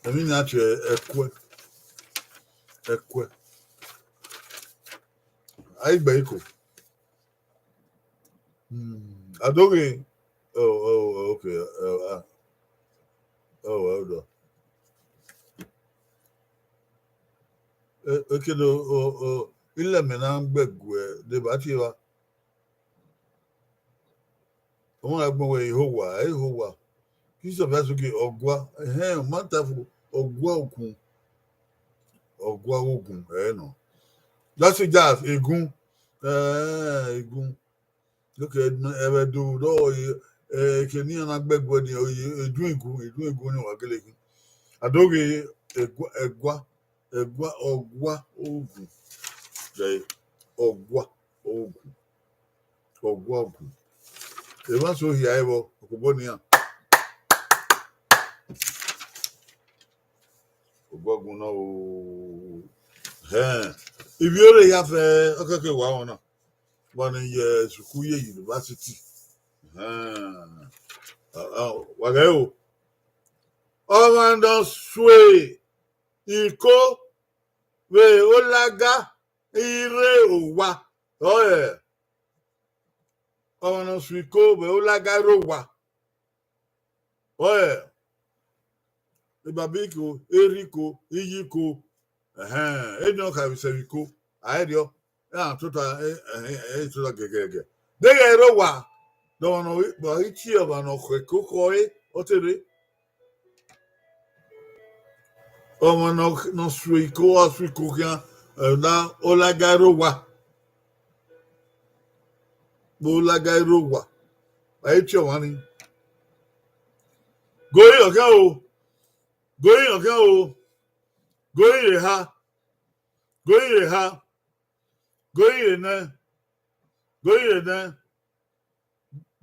Emwi ni a tie ẹkuẹ. Ẹkuẹ. A i gbe iko. Hmm, Adoghe. Oh, oh, oh, okay. Oh, ah. Oh, well done. E, ekene o, o, Ilẹmẹ na gbe ẹguẹ, de ba tie evba. Ọmọ na gbẹn wẹ Ihowa, Ihowa. Christopher Azuki, ọgua. Ẹhẹn, ọ ma ta fo, ọgua okun. Ọgua ogun, ẹ nọ. That's it, just egun. Eh, egun. Okay, ẹvbo Ẹdo, do, eh, ekene iran na gbe ẹguẹ ni, oye, edun igun, edun igun ni wa gele khin. Adoghe ẹgua, ẹgua, ẹgua, ọgua ogun. Ẹ, ọgua ogun. Ọgua ogun. Emwa so hia ẹvbo, ọkpobọ nian. Ọgua ogun nọ o. Hẹn. Ivbi ore ya fẹ, ọkẹkẹ wa wọn na. Wa ne ye sukuru ye university. Hẹn. Wa ghẹ o. Ọmwa ne ọ sue iko vbe olaga i rre owa, ọre ọmwa ne ọ sue iko vbe olaga i rre owa, ọre ebaba iko, erha iko, iye iko, ẹhẹn, eni ọ kha vbe sẹ vbe iko, a i rriọ, iran tota, e tota gẹgẹgẹ. Deghẹ i rre owa, de ọmwa ne ọ ghi tie ọmwa ne ọ khọ iko khọe, ọ te rre. Ọmwa ne ọ sue iko, ọ sue iko khian, na olaga i rre owa. Vbe olaga i rre owa, a i tie ọmwa ni. Gori ọkhian o, gori ọkhian o, gori eha, gori eha, gori enẹ, gori enẹ,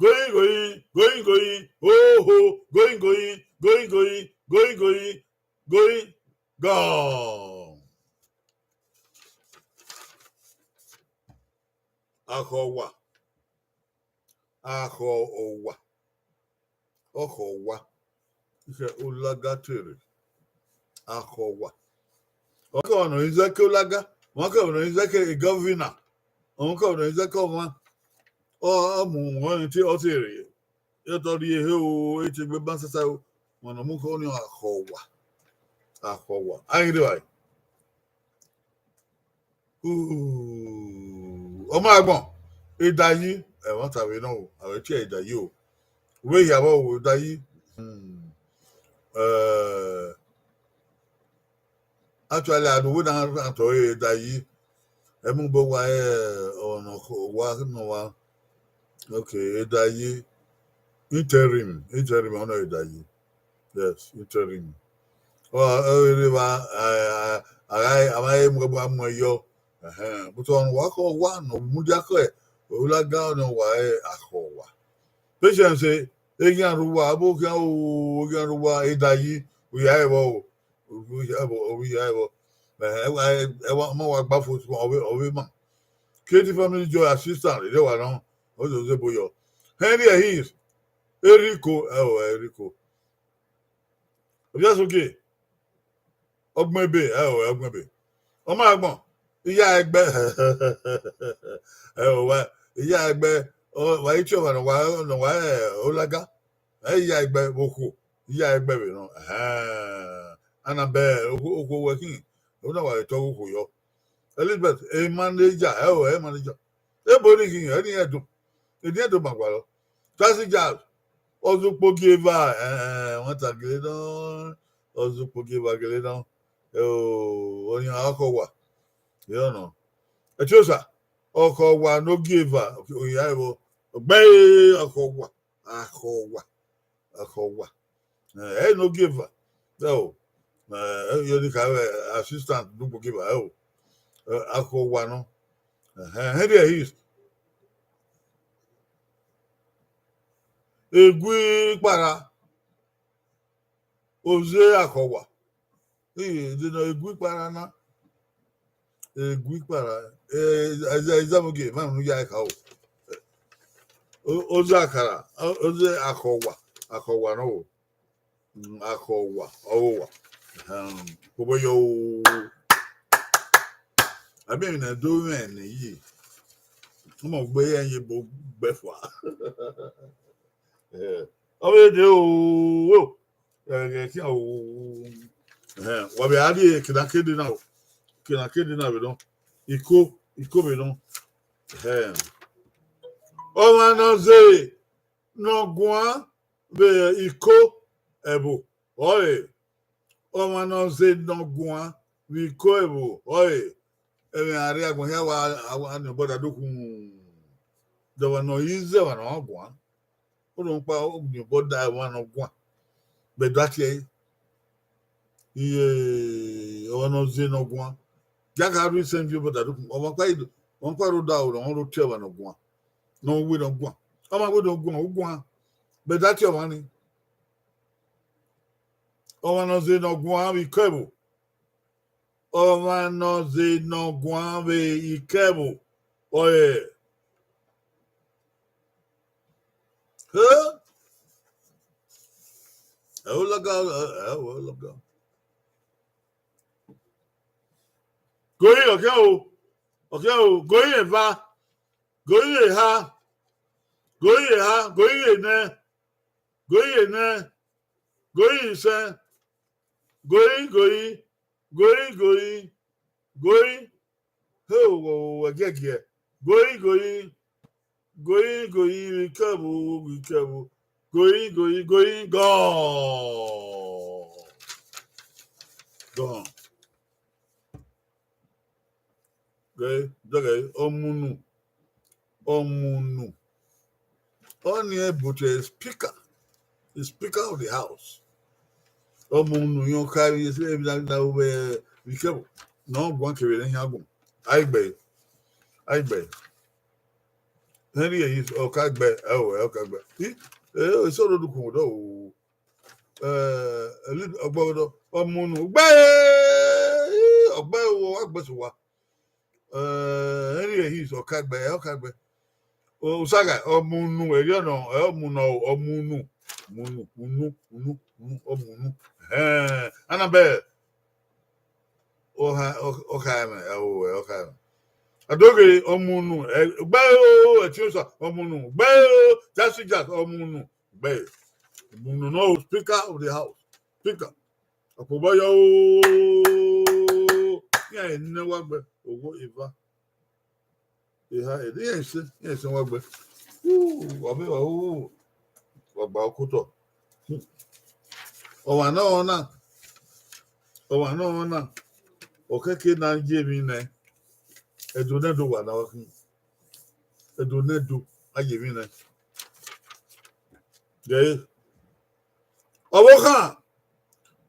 gori gori, gori gori, oho, gori gori, gori gori, gori gori, gori gọ. Akhọ owa, akhọ owa, ọkhọ owa, ikhẹ olaga te rre, akhọ owa. Ọmwa kẹ ọmwa ne ọ i zẹ ke olaga, ọmwa kẹ ọmwa ne ọ i zẹ ke governor, ọmwa kẹ ọmwa ne ọ i zẹ ke ọmwa, ọ mu ọmwa ọnrẹn te ọ te rre, ọ te rrie ehe o, e te gbe ban sasa o, ọmwa ne ọ mu khọ ni akhọ owa, akhọ owa, a ghi rre evbare. Ọmọ agbọn, Edayi, ẹmwata vbe nọ o, a vbe tie Edayi o. Vbe hia vbọ o, Edayi? Actually, a do wẹ na rhan otọ ẹre Edayi. Ẹ mu bọ wa, ẹ, ọmwa ne ọ wa nọ wa. Okay, Edayi. Interim, interim, ọnọ Edayi. Yes, interim. Ọ, ọ rre evba, a, a, a, a ma he mu ẹbọ a mu ẹre yọ. Ẹhẹn, but ọmwa ne ọ wa khọ owa ne ọ mudia khẹ olaga ọnii, ọ wa re akhọ owa. Patience, eghian rre owa, abo khian o, eghian rre owa, Edayi, u ya re vbọ o, u ya re vbọ, u ya re vbọ. Ẹhẹn, ẹ wa, ẹ wa, ma wa gba fo, ọ vbe, ọ vbe ma. K D Family Joy assistant, rre wa nọ, ọ zẹ ebo yọ. Henry Ehis, Eriko, ẹ o, Eriko. Ovbi Asogie, ọgbọn ebe, ẹ o, ọgbọn ebe. Ọmọ agbọn, iya ẹgbẹ, ẹ o, wa, iya ẹgbẹ, ọ, wa i tie ọmwa ne ọ wa, ne ọ wa, ẹ, olaga. Ẹ iya ẹgbẹ vbe okhuo, iya ẹgbẹ vbe nọ. Ẹhẹn. Ana bẹ okhuo, okhuo wẹ khin, ọ na wa re tọ okhuo yọ. Elizabeth, e manager, ẹ o, ẹ manager. Ebo ni khin, ẹ ni ẹdun. Eni ẹdun ma gualọ. Taxi Jazz, ọ zẹ ukpogieva, ẹ, ẹ, wẹn ta gele nọ, ọ zẹ ukpogieva gele nọ. Ẹ o, ọni akhọ owa. Ẹ nọ. Ẹtiosa, akhọ owa ne ogieva, oya ẹvbo. Ọgbẹn, akhọ owa, akhọ owa, akhọ owa. Ẹ, ẹ ne ogieva. Ẹ o, ẹ, ẹ, yọ ni ka vbe assistant ne ukpogieva, ẹ o. Ẹ, akhọ owa nọ. Ẹhẹn, Henry Ehis. Egui kpara, oze akhọ owa. Ẹ, de nọ egui kpara na. Egui kpara. Ẹ, Izamugie, ma mu ya ka o. O, oze akara, o, oze akhọ owa, akhọ owa nọ o. Mm, akhọ owa, ọ ghe owa. Ẹhẹn, kobọ yọ o. Abẹ emwi ne do mwẹ ne yi. Ọmọ gbe ye ye bo gbe fua. Eh, ọ vbe de o. Ẹghẹ khian o. Ẹhẹn, wa vbe a rrie kena kede na o. Kena kede na vbe nọ. Iko, iko vbe nọ. Ẹhẹn. Ọmwa ne ọ zẹ ne ọ guan vbe iko ẹvbo, ọre ọmwa ne ọ zẹ ne ọ guan vbe iko ẹvbo, ọre ẹmwẹ a rre agbọn hia wa, a wa ni obọ da do khun. De ọmwa ne ọ i zẹ ọmwa ne ọ guan. Orhunmwukpa, ọ ni obọ da ọmwa ne ọ guan. Bẹdẹ a tie ẹre. Iye, ọmwa ne ọ zẹ ne ọ guan. Dia ka rhie isẹn viọ obọ da do khun. Ọmwa ọkpa i do, ọmwa ọkpa rre odẹ aro, ọmwa rre otiọmwa ne ọ guan. Ne ọ wẹ ne ọ guan. Ọ ma wẹ ne ọ guan, u guan. Bẹdẹ a tie ọmwa ni. Ọmwa ne ọ zẹ ne ọ guan vbe iko ẹvbo. Ọmwa ne ọ zẹ ne ọ guan vbe iko ẹvbo. Ọre. He? Ẹ o laga, ẹ, ẹ o laga. Goi ọkhian o, ọkhian o, goi eva, goi eha, goi eha, goi enẹ, goi enẹ, goi isẹn, goi, goi, goi, goi, goi, he o, ẹgiẹgiẹ, goi, goi, goi, goi, vbe ikẹvbo, vbe ikẹvbo, goi, goi, goi, gọn. Gọn. Ghe, dọghe, ọmunu, ọmunu. Ọni ẹ but a speaker, the speaker of the house. Ọmunu yọn ka vbe ese vbe na vbe ikẹvbo ne ọ guan kevbe ne ọ hian gun. Aigbẹ, aigbẹ. Henry eyi ọka gbẹ, ẹ o, ẹ ọka gbẹ. I, ẹ o, eso ro du kun do o. Ẹ, ọgbọ do, ọmunu, gbe, ọgbẹ o, agbẹsẹ wa. Ẹ, Henry eyi ọka gbẹ, ẹ ọka gbẹ. Osaga, ọmunu, eriọ nọ, ẹ, ọmunu, ọmunu, munu, unu, unu, unu, ọmunu. Ẹhẹn, Annabel. Ọha, ọ-, ọha ẹmwẹ, ẹ, o, ẹ, ọha ẹmwẹ. Adoghe, ọmunu, ẹ, gbe o, Ẹtiosa, ọmunu, gbe o, Jasi Jas, ọmunu, gbe. Ọmunu nọ, speaker of the house, speaker. Ọkpobọ yọ o, iran ne wa gbe, owo eva. Eha, iran ise, iran ise wa gbe. Uu, wa be wa, uu, wa gba okotọ. Ọmwa nọ na, ọmwa nọ na, ọ kẹke na ye emwi nẹ, ẹdẹ nẹ do wa na wa khin. Ẹdẹ nẹ do, a ye emwi nẹ. Gẹ, ọvbokhan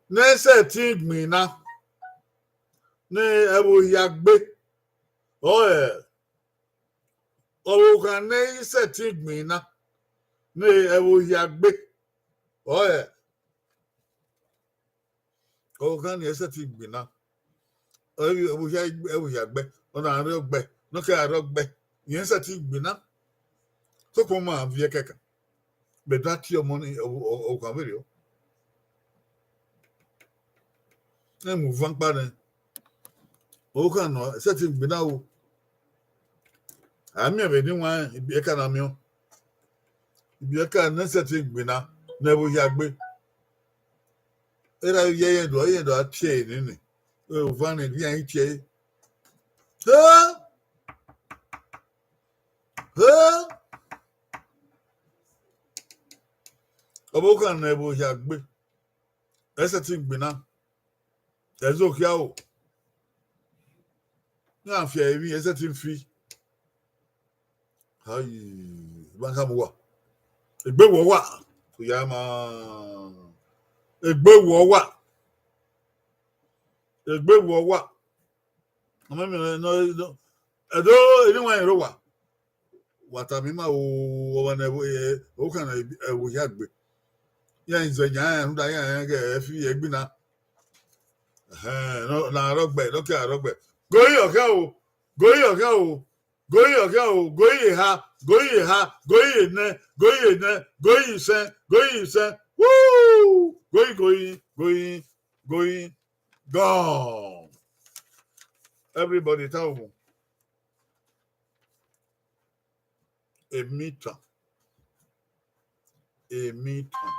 ne ẹ i sẹtin gbinna, ne ẹvbo hia gbe, ọ ẹ, ọvbokhan ne ẹ i sẹtin gbinna, ne ẹvbo hia gbe, ọ ẹ, ọvbokhan ne ẹ i sẹtin gbinna, ẹvbo hia, ẹvbo hia gbe, ọ na rre ọgbe, ne ọ kegha rre ọgbe, rẹn sẹtin gbinna, sokpan ọ ma viẹ kẹkan. Mẹ da tie ọmọ ni, ọ, ọ, ọvbokhan vberriọ. Ẹ mu van kpa nẹ. Ọvbokhan nọ, sẹtin gbinna o. A miẹn vbe ne iwan ibiẹka na miẹn. Ibiẹka ne sẹtin gbinna, ne ẹvbo hia gbe. Erha ye ẹyẹn do, ẹyẹn do a tie ẹre nene. Ẹ, uvan ne iran i tie ẹre. He! He! Ọvbokhan ne ẹvbo hia gbe, ẹ sẹtin gbinna, ẹ zẹ okhiaro, iran fi ẹre emwi, ẹ sẹtin fi. Hai, iban khama uwa. Egbe wọ wa, oya ma. Egbe wọ wa. Egbe wọ wa. Ọ ma miẹn nọ, nọ, ẹdo, eni wa rẹn rre owa. Wa tama ima o, ọmwa ne ẹvbo, ẹ, ọvbokhan ne ẹvbo hia gbe. Iran zẹ yan rẹn, rhunmwuda iran rẹn ghẹ ẹ fi ẹgbinna. Ẹhẹn, nọ, na rre ọgbe, ne ọ kegha rre ọgbe. Goi ọkhian o, goi ọkhian o, goi ọkhian o, goi eha, goi eha, goi enẹ, goi enẹ, goi isẹn, goi isẹn. Woo! Goi, goi, goi, goi, gọn. Everybody, thank you. Emitan. Emitan.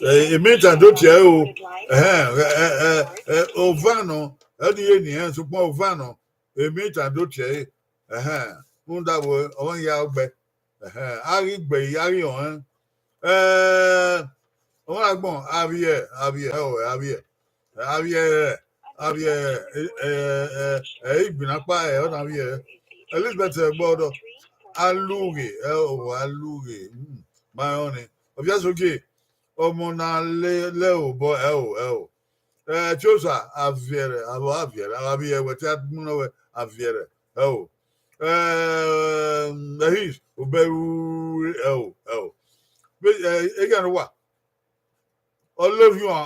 Eh, emitan do tie o. Ẹhẹn, eh, eh, eh, eh, ova nọ, ẹni ye ni, eh, sokpan ova nọ. Emitan do tie ẹre. Ẹhẹn, rhunmwuda vbe ọmwa hia ọgbe. Ẹhẹn, a ghi gbe ẹre, a ghi rọnrẹn. Eh, ọmwa agbọn, avbiẹ, avbiẹ, ẹ o, avbiẹ. Avbiẹ, avbiẹ, ẹ, ẹ, ẹ, ẹ, igbinna ọkpa, ẹ, ọ na avbiẹ. Elizabeth, ẹ, gbọdọ. Alughe, ẹ o, alughe. Hmm, ma rẹn ọnii. Ọviẹsogie, ọmọ na le, le obọ, ẹ o, ẹ o. Eh, Tiosa, aviẹrẹ, avọ aviẹrẹ, avbiẹ, wẹ te a mu nọ wẹ, aviẹrẹ, ẹ o. Eh, Ehis, obẹru, ẹ o, ẹ o. Vbe, eh, egia ne uwa. Ọ lovbiọn.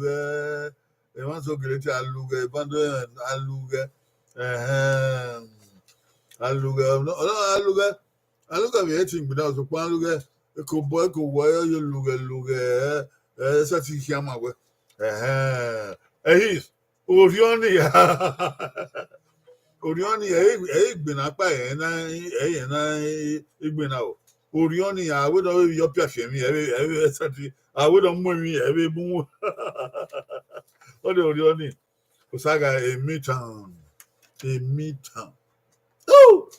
Alughẹ, emwa so gele te Alughẹ, Evandro Alughẹ, ẹhẹn, Alughẹ, ọ, ọ, Alughẹ, Alughẹ vbe ẹtin gbinna, sokpan Alughẹ, eko obọ, eko owọ, ẹ ye Alughẹ, Alughẹ, ẹ, ẹ sẹtin khian ma wẹ, ẹhẹn, ẹhi, orhiọn ni, orhiọn ni, ẹ i, ẹ i gbinna kpa, ẹ na, ẹ i na igbinna o. Orhiọn ni, a wẹ ne ọ vbe yọ piafiẹ emwi, ẹ vbe, ẹ vbe sẹtin, a wẹ ne ọ mu emwi, ẹ vbe mu. Ọ de orhiọn ni, Osaga emitan, emitan. Oh!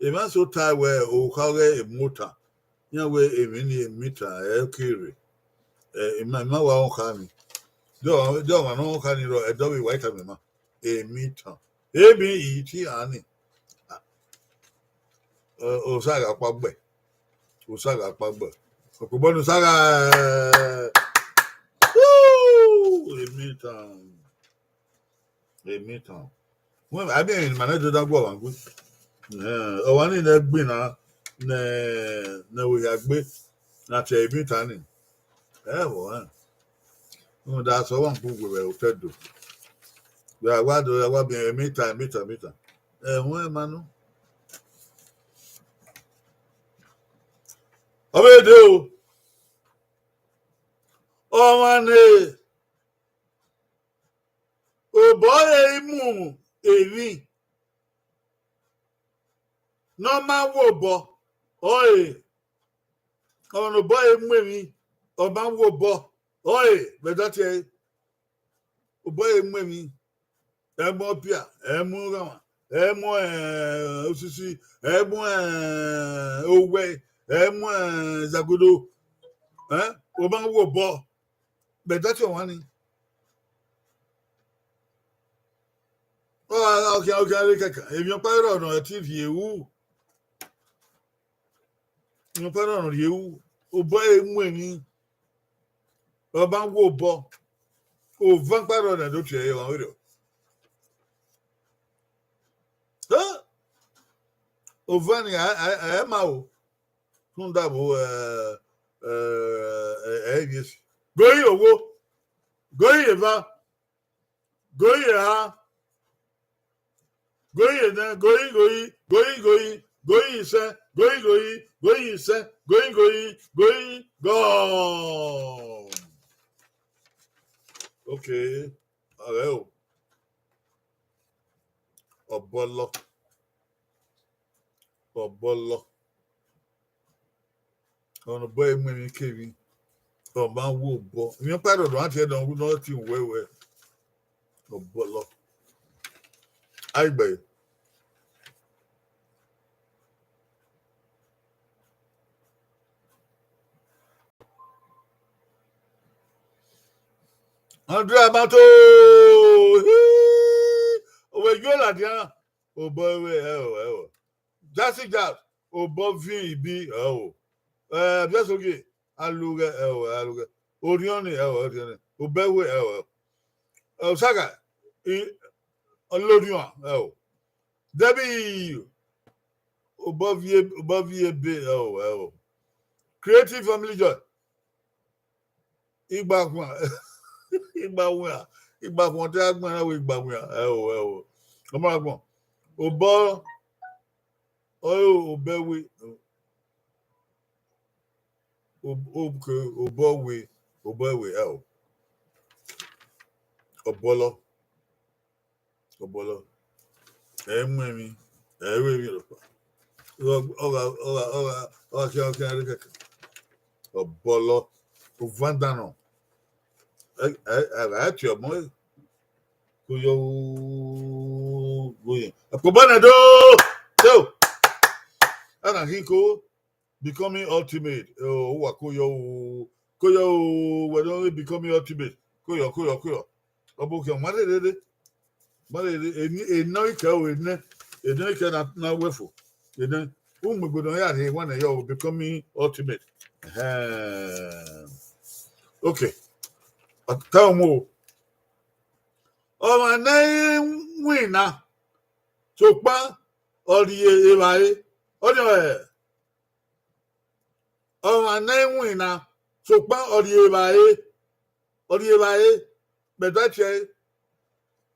Emwa so ta wẹ okha ọghe emota, iran wẹ emwi ni emitan, ẹ kere. Ẹ, ima, ima wa ọkha ni. De ọ, de ọmwa ne ọkha ni rrọọ, ẹdẹ ọ vbe wa tama ima. Emitan. Emi i ti a ni. Ọ, Osaga kpa gbẹ. Osaga kpa gbẹ. Okobọ ne Osaga, ẹ, woo, emitan. Emitan. Wẹ, a miẹn emwi ne ima na do dan guọmwa gbe. Ẹ, ọmwa ni nẹ gbinna ne, ne vbe hia gbe, ne a tie emitan ni. Ẹ vbọ, ẹ. Rhunmwuda sẹ ọmwa ku wẹ vbe otọ Ẹdo. Wẹ a wa do, a wa biẹ emitan, emitan, emitan. Ẹmwẹ ma nọ. Ọ vbe dee o. Ọmwa ne obọ ẹre i mu emwi ne ọ ma wẹ obọ, ọre, ọmwa ne obọ ẹre mu emwi, ọ ma wẹ obọ, ọre vbe ẹdẹ tie ẹre. Obọ ẹre mu emwi, ẹ mu ọpia, ẹ mu ghanmwa, ẹ mu, ẹ, osisi, ẹ mu, ẹ, owẹ, ẹ mu, ẹ, izagodo, ẹ, ọ ma wẹ obọ, vbe ẹdẹ tie ọmwa ni. Ọ gha, ọ khian, ọ khian rre kẹkan, emwi ọkpa rrọọ ne ọ ti rhie ru. Emwi ọkpa rrọọ ne ọ rhie ru, obọ ẹre mu emwi, ọ ma wẹ obọ, ova ọkpa rrọọ ne do tie ẹre, ọmwa vberriọ. Ẹ? Ova ni, a, a, a ma o. Rhunmwuda vbo, ẹ, ẹ, ẹ, ẹ, ẹ, ivbi esi. Goi owo, goi eva, goi eha, goi enẹ, goi, goi, goi, goi, goi isẹn, goi, goi, goi isẹn, goi, goi, goi, gone. Okay, ọre o. Ọbọlọ. Ọbọlọ. Ọmwa ne obọ ẹre mu emwi kemwi, ọ ma wẹ obọ. Emwi ọkpa rrọọ ne ọ tie ẹre ne ọ ru ne ọ tie wẹwẹ. Ọbọlọ. Aigbe. Andre Amato, hii, ovbi Iyoladian, obọ ẹre, ẹ o, ẹ o. Jasi Jazz, obọ viọ ibi, ẹ o. Ẹ, Biasogie, Alughẹ, ẹ o, Alughẹ. Orhiọn ni, ẹ o, Orhiọn ni. Obọ ẹre, ẹ o, ẹ o. Ẹ, Osaga, i, Ọlọrhiọn, ẹ o. Debbie, obọ viọ, obọ viọ ebe, ẹ o, ẹ o. Creative Family Joy. Igbakhuan, Igbakhuan, Igbakhuan te a gbẹn na wẹ Igbakhuan, ẹ o, ẹ o. Ọmọ agbọn, obọ, ọre obọ ẹre, o-, o-, obọ ẹre, obọ ẹre, ẹ o. Ọbọlọ. Ọbọlọ. Ẹ i mu emwi, ẹ i ru emwi rhọkpa. Ọ gha, ọ gha, ọ gha, ọ gha khian, ọ khian rre kẹkan. Ọbọlọ. Ovandanọ. Ẹ, ẹ, ẹ gha tie ọmọ ẹre. Ko yọ ooo, go yẹn. Ọkpobọ nẹ do. So, a na khin ko. Becoming Ultimate. Oh, uwa ko yọ o, ko yọ o, wẹ do ghe Becoming Ultimate. Ko yọ, ko yọ, ko yọ. Ọ bu khian, ma rherhe rre. Ma rherhe, eni, enọ ikẹ o, enẹ. Enọ ikẹ na, na wẹ fo. Enẹ. U mu egbe nọ ya rhie wẹ nẹ yọ, becoming ultimate. Ẹhẹn. Okay. Ọ ta mu o. Ọmwa ne ẹ i winna, sokpan ọ rhie evbare. Ọnii ọre ọmwa ne ẹ i winna, sokpan ọ rhie evbare, ọ rhie evbare, mẹ da tie ẹre.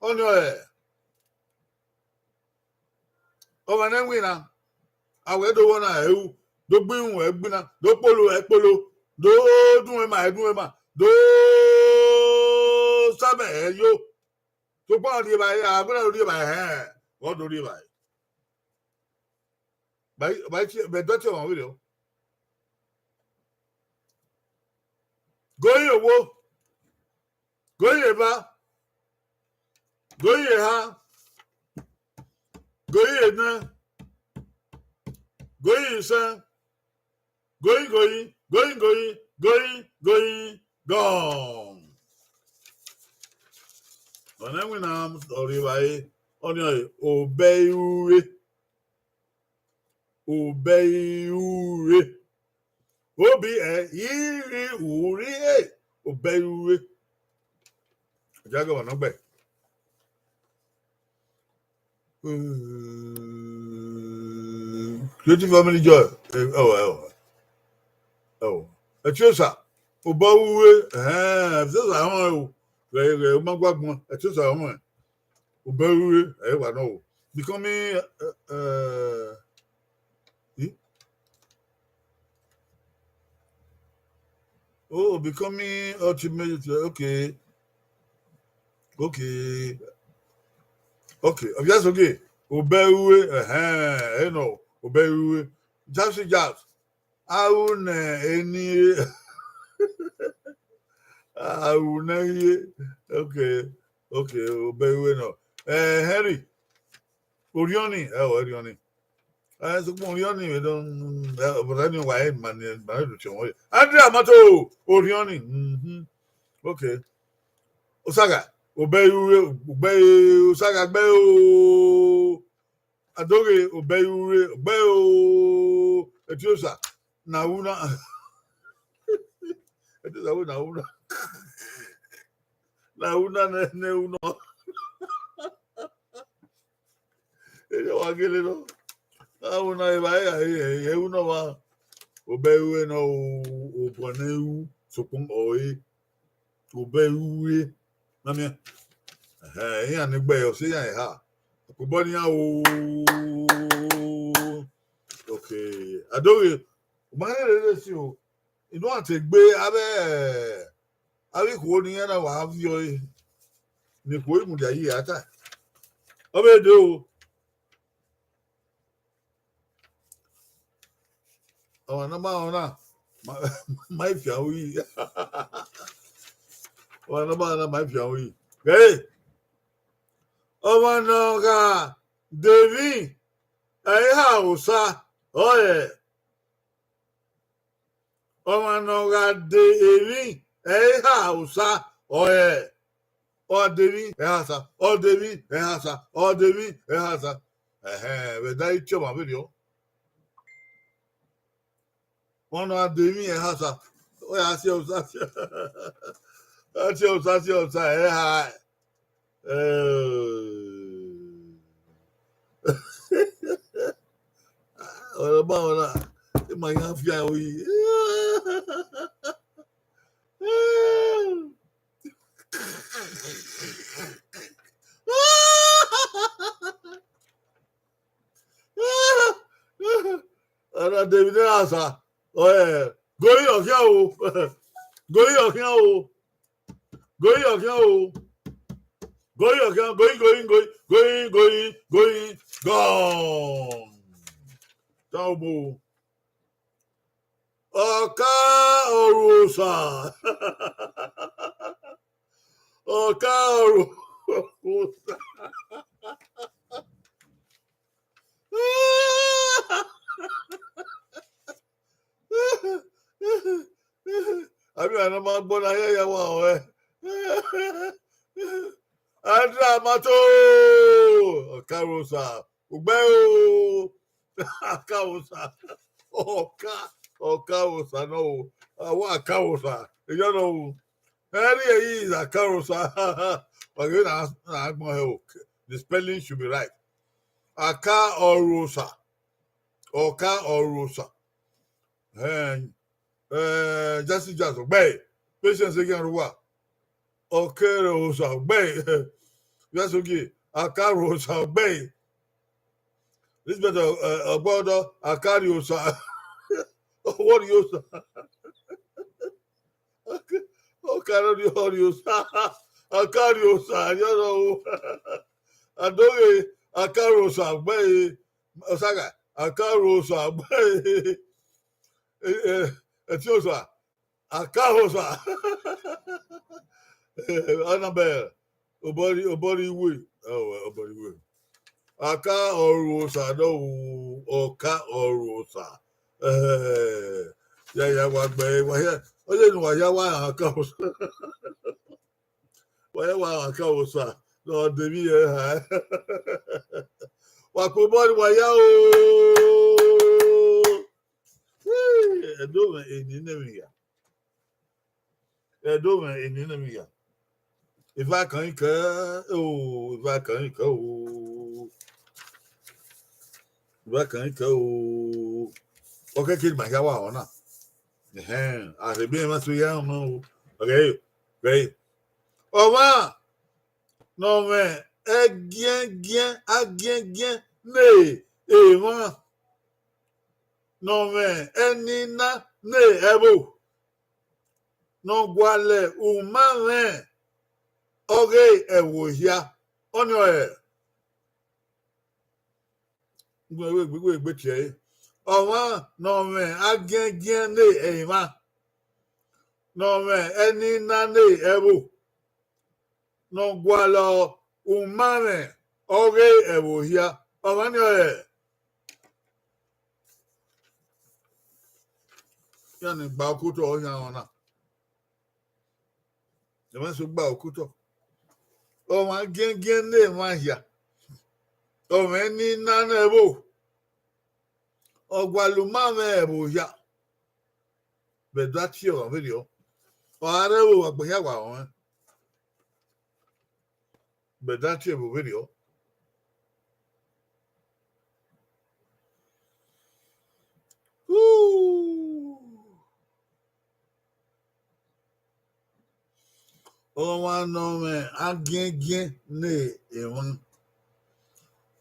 Ọnii ọre ọmwa ne ẹ i winna, a wẹ do vbọ na ẹ ru, do gbe irun ẹ gbe na, do kpolo ẹ kpolo, do dunmwu ema ẹ dunmwu ema, do samẹ ẹ yo. Sokpan ọ rhie evbare, a wẹ na do rhie evbare, hẹn, ọ do rhie evbare. Ba, ba tie, vbe dọtiẹ ọmwa vberriọ. Goyin owo, goyin eva, goyin eha, goyin enẹ, goyin isẹn, goyin, goyin, goyin, goyin, goyin, goyin, gone. Ọna winna ọ rhie evbare, ọnii ọre obẹ i ru ure. Obẹ i ru ure. Obi ẹ i ri ure, obẹ i ru ure. Ọ dia ghe ọmwa ne ọ gbe. Creative Family Joy. Ẹo, ẹo, ẹo. Ẹtiosa, obọ ru ure, ẹhẹn, Ẹtiosa họn ẹre o. Ghẹ, ghẹ, u ma gua gbọn, Ẹtiosa họn ẹre. Obọ ru ure, ẹ wa nọ o. Becoming, uh, uh, eh? Oh, becoming ultimate, okay. Okay. Okay, obvious, okay. Obẹ ru ure, ẹhẹn, ẹ nọ, obẹ ru ure. Jazzy Jazz, a ru nẹ eni, a ru nẹ ye. Okay, okay, obẹ ru ure nọ. Eh, Henry, Orhiọn ni, ẹ, Orhiọn ni. Ẹ, sokpan Orhiọn ni, vbe dọ, ẹ, ọbọta ni wa ẹ, ma ni, ma ni do tiọn wẹ. Andrea Mato, Orhiọn ni. Mhm. Okay. Osaga, obẹ i ru ure, obẹ, Osaga gbe o. Adoghe, obẹ i ru ure, gbe o. Ẹtiosa, na ru na. Ẹtiosa wẹ na ru na. Na ru na, ne, ne ru nọ. Erriọ wa gele nọ. A ru na evbare, ẹ, ẹ, ẹ ru nọ wa. Obẹ i ru ure nọ o, obọ ne ru, sokpan ọre. Obẹ i ru ure. Na miẹn. Ẹhẹn, iran ni gbe ẹre, ọ sẹ iran eha. Okobọ ne iran o. Okay. Adoghe, u ma rẹn rere si o. Inu a te gbe avbe, avbe ikhuo ne iran na wa viọ ẹre. Ne ikhuo mudia yi a ta. Ọ vbe do. Ọmwa ne ọ ma rẹn ọna, ma, ma i fian ru yi. Ọmwa ne ọ ma rẹn ọna, ma i fian ru yi. Ghee, ọmwa ne ọ gha de emwi, ẹ i ha osa, ọre. Ọmwa ne ọ gha de emwi, ẹ i ha osa, ọre. Ọ de emwi, ẹ ha osa, ọ de emwi, ẹ ha osa, ọ de emwi, ẹ ha osa. Ẹhẹn, vbe da i tie ọmwa vberriọ. Ọmwa ne ọ gha de emwi, ẹ ha osa. Ọ ya si osa, si, ọ si osa, si osa, ẹ ha. Eh. Ọre ma ọna, ima yan fian ru yi. Ọna David Erasa, ọre, gori ọkhian o, gori ọkhian o, gori ọkhian o, gori ọkhian, gori, gori, gori, gori, gori, gori, gone. Tao mo. Ọka ọrhuosa. Ọka ọrhuosa. Avbe iran ne ọ ma gbọ na, ya ya wa ọnrẹn. Andra Mato, Ọka ọrhuosa, ugbẹn o. Akarosa. Ọka, Akarosa nọ o. Awa Akarosa. Eyọ nọ o. Ẹre ẹre is Akarosa. Wa ghe na, na agbọn hẹ o. The spelling should be right. Akarosa. Ọkarosa. Eh, eh, Jasi Jasi, ọgbẹe. Patience again, Ruwa. Ọkarosa, ọgbẹe. Jasi Ogie, Akarosa, ọgbẹe. Elizabeth, eh, Ọgbọdọ, Akariosa. Ọwọriosa. Ọkariosa. Akariosa, yọ nọ o. Adoghe, Akarosa, ọgbẹe. Osaga, Akarosa, ọgbẹe. Eh, eh, Ẹtiosa, Akahosa. Eh, Annabel, Obori, Obori Iwe. Oh, Obori Iwe. Akarosa, no, Ọkarosa. Eh, ya, ya, wa gbe, wa ya, oye nu wa ya wa Akarosa. Wa ya wa Akarosa. No, Devi, eh, ha. Wa kpe obọ ni wa ya o. Hey, Ẹdo mwẹ eni ne emwi ya. Ẹdo mwẹ eni ne emwi ya. Eva kan ikẹ o, eva kan ikẹ o. Eva kan ikẹ o. Ọ kẹkẹ ma hia wa họn na. Ẹhẹn, a rhe bie emwa so ya họn o. Ọghẹ, ọghẹ. Ọmwa ne ọ mwẹ ẹgiẹngiẹn, agiẹngiẹn ne emwa, ne ọ mwẹ ẹnina ne ẹvbo, ne ọ gualọ uma mwẹ ọghe ẹvbo hia, ọnii ọre. Wẹ, wẹ, wẹ, wẹ, gbe tie ẹre. Ọmwa ne ọ mwẹ agiẹngiẹn ne emwa, ne ọ mwẹ ẹnina ne ẹvbo, ne ọ gualọ uma mwẹ ọghe ẹvbo hia, ọmwa nii ọre. Iran ni gba okotọ ọhian ọna. Ẹmwẹ so gba okotọ. Ọmwa giẹngiẹn ne emwa hia. Ọmwa ẹnina ne ẹvbo. Ọ gualọ uma mwẹ ẹvbo hia. Vbe da tie ọmwa vberriọ. Ọ gha rre ẹvbo vbe agbọn hia wa rọnmwẹ. Vbe da tie ẹvbo vberriọ. Ooh. Ọmwa ne ọ mwẹ agiẹngiẹn ne emwa,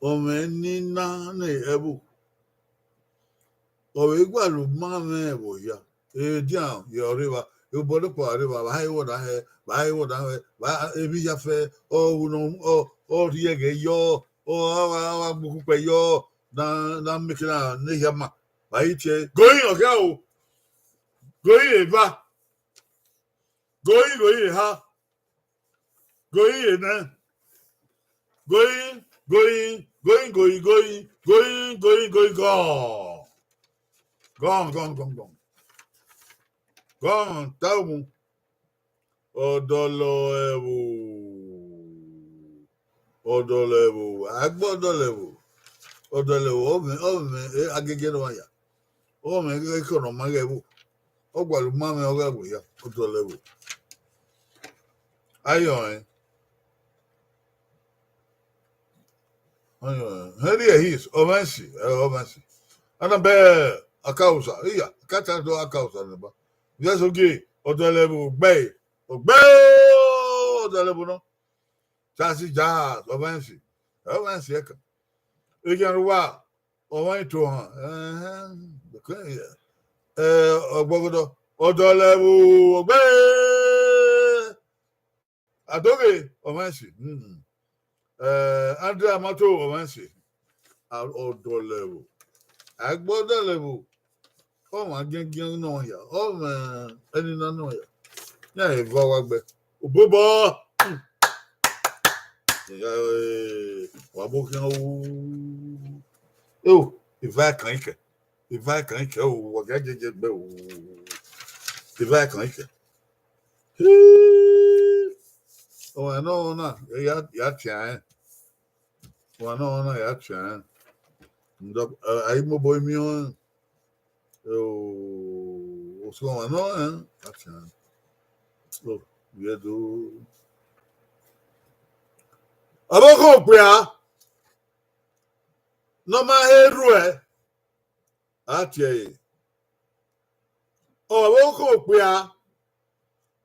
ọ mwẹ ẹnina ne ẹvbo, ọ vbe gualọ uma mwẹ ẹvbo hia. Edian ye ọre evba, obọ nọkpa ọre evba, vbe a he wọ na hẹ, vbe a he wọ na hẹ, vbe a, emwi ya fẹ, ọ wu nọ, ọ, ọ rhie ẹghẹ yọ, ọ, ọ, ọ, ọ gha gbe ukhukpẹ yọ, na, na make na ne ehia ma, vbe a i tie, goyin ọghe o, goyin eva. Goyin, goyin eha. Goyin enẹ. Goyin, goyin, goyin, goyin, goyin, goyin, goyin, goyin, gọn. Gọn, gọn, gọn, gọn. Gọn, ta umu. Ọdọlẹvbo. Ọdọlẹvbo. A gbe Ọdọlẹvbo. Ọdọlẹvbo, ọ mwẹ, ọ mwẹ, eh, agege ne ọ ya. Ọ mwẹ ekhọe ne ọ ma ghẹ ẹvbo. Ọ gualọ uma mwẹ ọghe ẹvbo hia, Ọdọlẹvbo. Ayọn ẹn. Ayọn ẹn. Henry Ehis, Ọmwẹnsi, eh, Ọmwẹnsi. Ana bẹ Akausa, iya, kata do Akausa neba. Yes, okay. Ọdọlẹvbo, gbe, gbe, Ọdọlẹvbo nọ. Chasi Jazz, Ọmwẹnsi. Ọmwẹnsi ẹkan. Egian ruwa, ọmwa ito họn, ẹhẹn, bekẹn ya. Eh, Ọgbọgọdọ, Ọdọlẹvbo, ọgbe. Adoghe, Ọmwẹnsi. Hmm. Eh, Andrea Mato, Ọmwẹnsi. A, Ọdọlẹvbo. A gbe Ọdọlẹvbo. Ọ mwẹ agiẹngiẹn nọ hia, ọ mwẹ ẹnina nọ hia. Ya eva wa gbe. Obobọ. Ya, eh, wa bo khian u. Eo, eva kan ikẹ. Eva kan ikẹ o, wa ga jeje gbe o. Eva kan ikẹ. Hii. Ọmwa nọ na, ya, ya tian ẹn. Ọmwa nọ na, ya tian ẹn. Ndọ, eh, a i mobọ miẹn ọnrẹn. O, osuọmwa nọ, eh, a fian. O, vbe do. Ọvbokhan okpia ne ọ ma he rhuẹ, a tie ẹre. Ọvbokhan okpia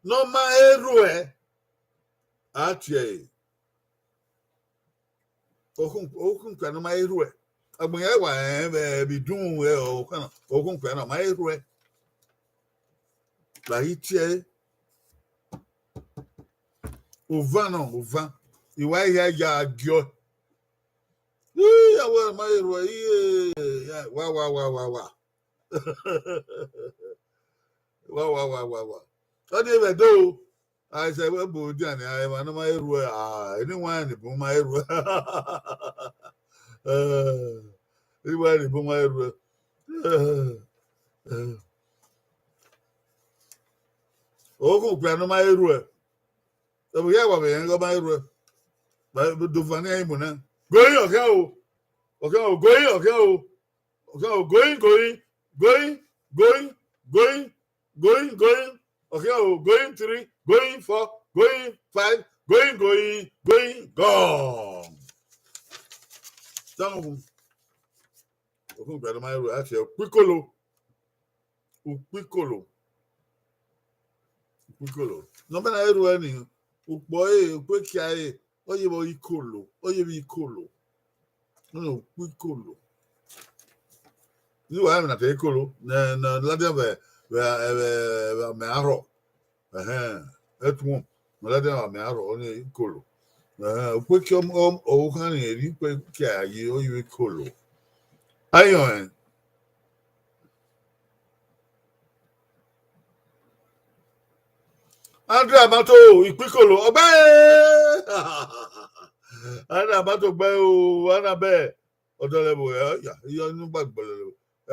ne ọ ma he rhuẹ, a tie ẹre. Okhun, okhun okpia ne ọ ma he rhuẹ. Agbọn iran wa rẹn vbe, vbe idunmwu ẹre, okhun, okhun okpia ne ọ ma he rhuẹ. La i tie ẹre. Ovan nọ, ovan. I wa hia ya giọ. Ii, a wẹ ma he rhuẹ, ii, ya, wa, wa, wa, wa, wa. Wa, wa, wa, wa, wa. Ọ ni vbe do. A i sẹ vbe bu dia ni, a, emwa ne ọ ma he rhuẹ, a, eni wa ni bun ma he rhuẹ. Eh, eni wa ni bun ma he rhuẹ. Eh, eh. Okhun okpia ne ọ ma he rhuẹ. Ẹvbo hia wa vbe rẹn ghe ọ ma he rhuẹ. Ba do van ni ẹre mu na. Going, ọ khian o. Ọ khian o, going, ọ khian o. Ọ khian o, going, going, going, going, going, going, going. Ọ khian o, going three, going four, going five, going, going, going, gone. Thank you. Okhun okpia ne ọ ma he rhuẹ, a tie ukpikolo. Ukpikolo. Ukpikolo. Ne ọ ma na he rhuẹ ni, ukpo ẹre, ukpo ekia ẹre, ọ yevbe ikolo, ọ yevbe ikolo. Nene ukpikolo. Ni wa ẹmwẹ na te ikolo, ne, ne ladian vbe, vbe, vbe, vbe amẹ arrọọ. Ẹhẹn, ẹtuẹn, ne ladian vbe amẹ arrọọ, ọnii ikolo. Ẹhẹn, ukpo ekia ọm-, ọm-, ọvbokhan ni, erriọ ukpo ekia ye, ọ yevbe ikolo. Ayọn ẹn. Andrew Amato, ikpikolo, ọgbe. Andrew Amato gbe o, ana bẹ. Ọdọ lẹ vbe ya, iyọ nu gba gbọlọ lẹ.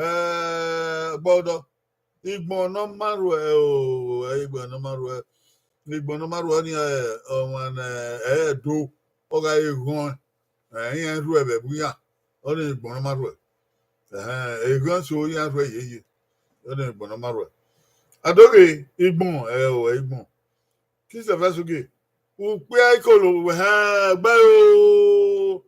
Eh, gba ọdọ. Igbọn ne ọ ma rhuẹ o, igbọn ne ọ ma rhuẹ. Igbọn ne ọ ma rhuẹ ni, eh, ọmwa ne, eh, Ẹdo, ọ gha re eghọn, eh, iran rhuẹ vbe ẹvbo iran, ọnii igbọn ne ọ ma rhuẹ. Ẹhẹn, eghọn eso iran rhuẹ yeye, ọnii igbọn ne ọ ma rhuẹ. A do ghe igbọn, eh, o, igbọn. Christopher Suge, ukpia ikolo, wẹ hẹn, gbe o.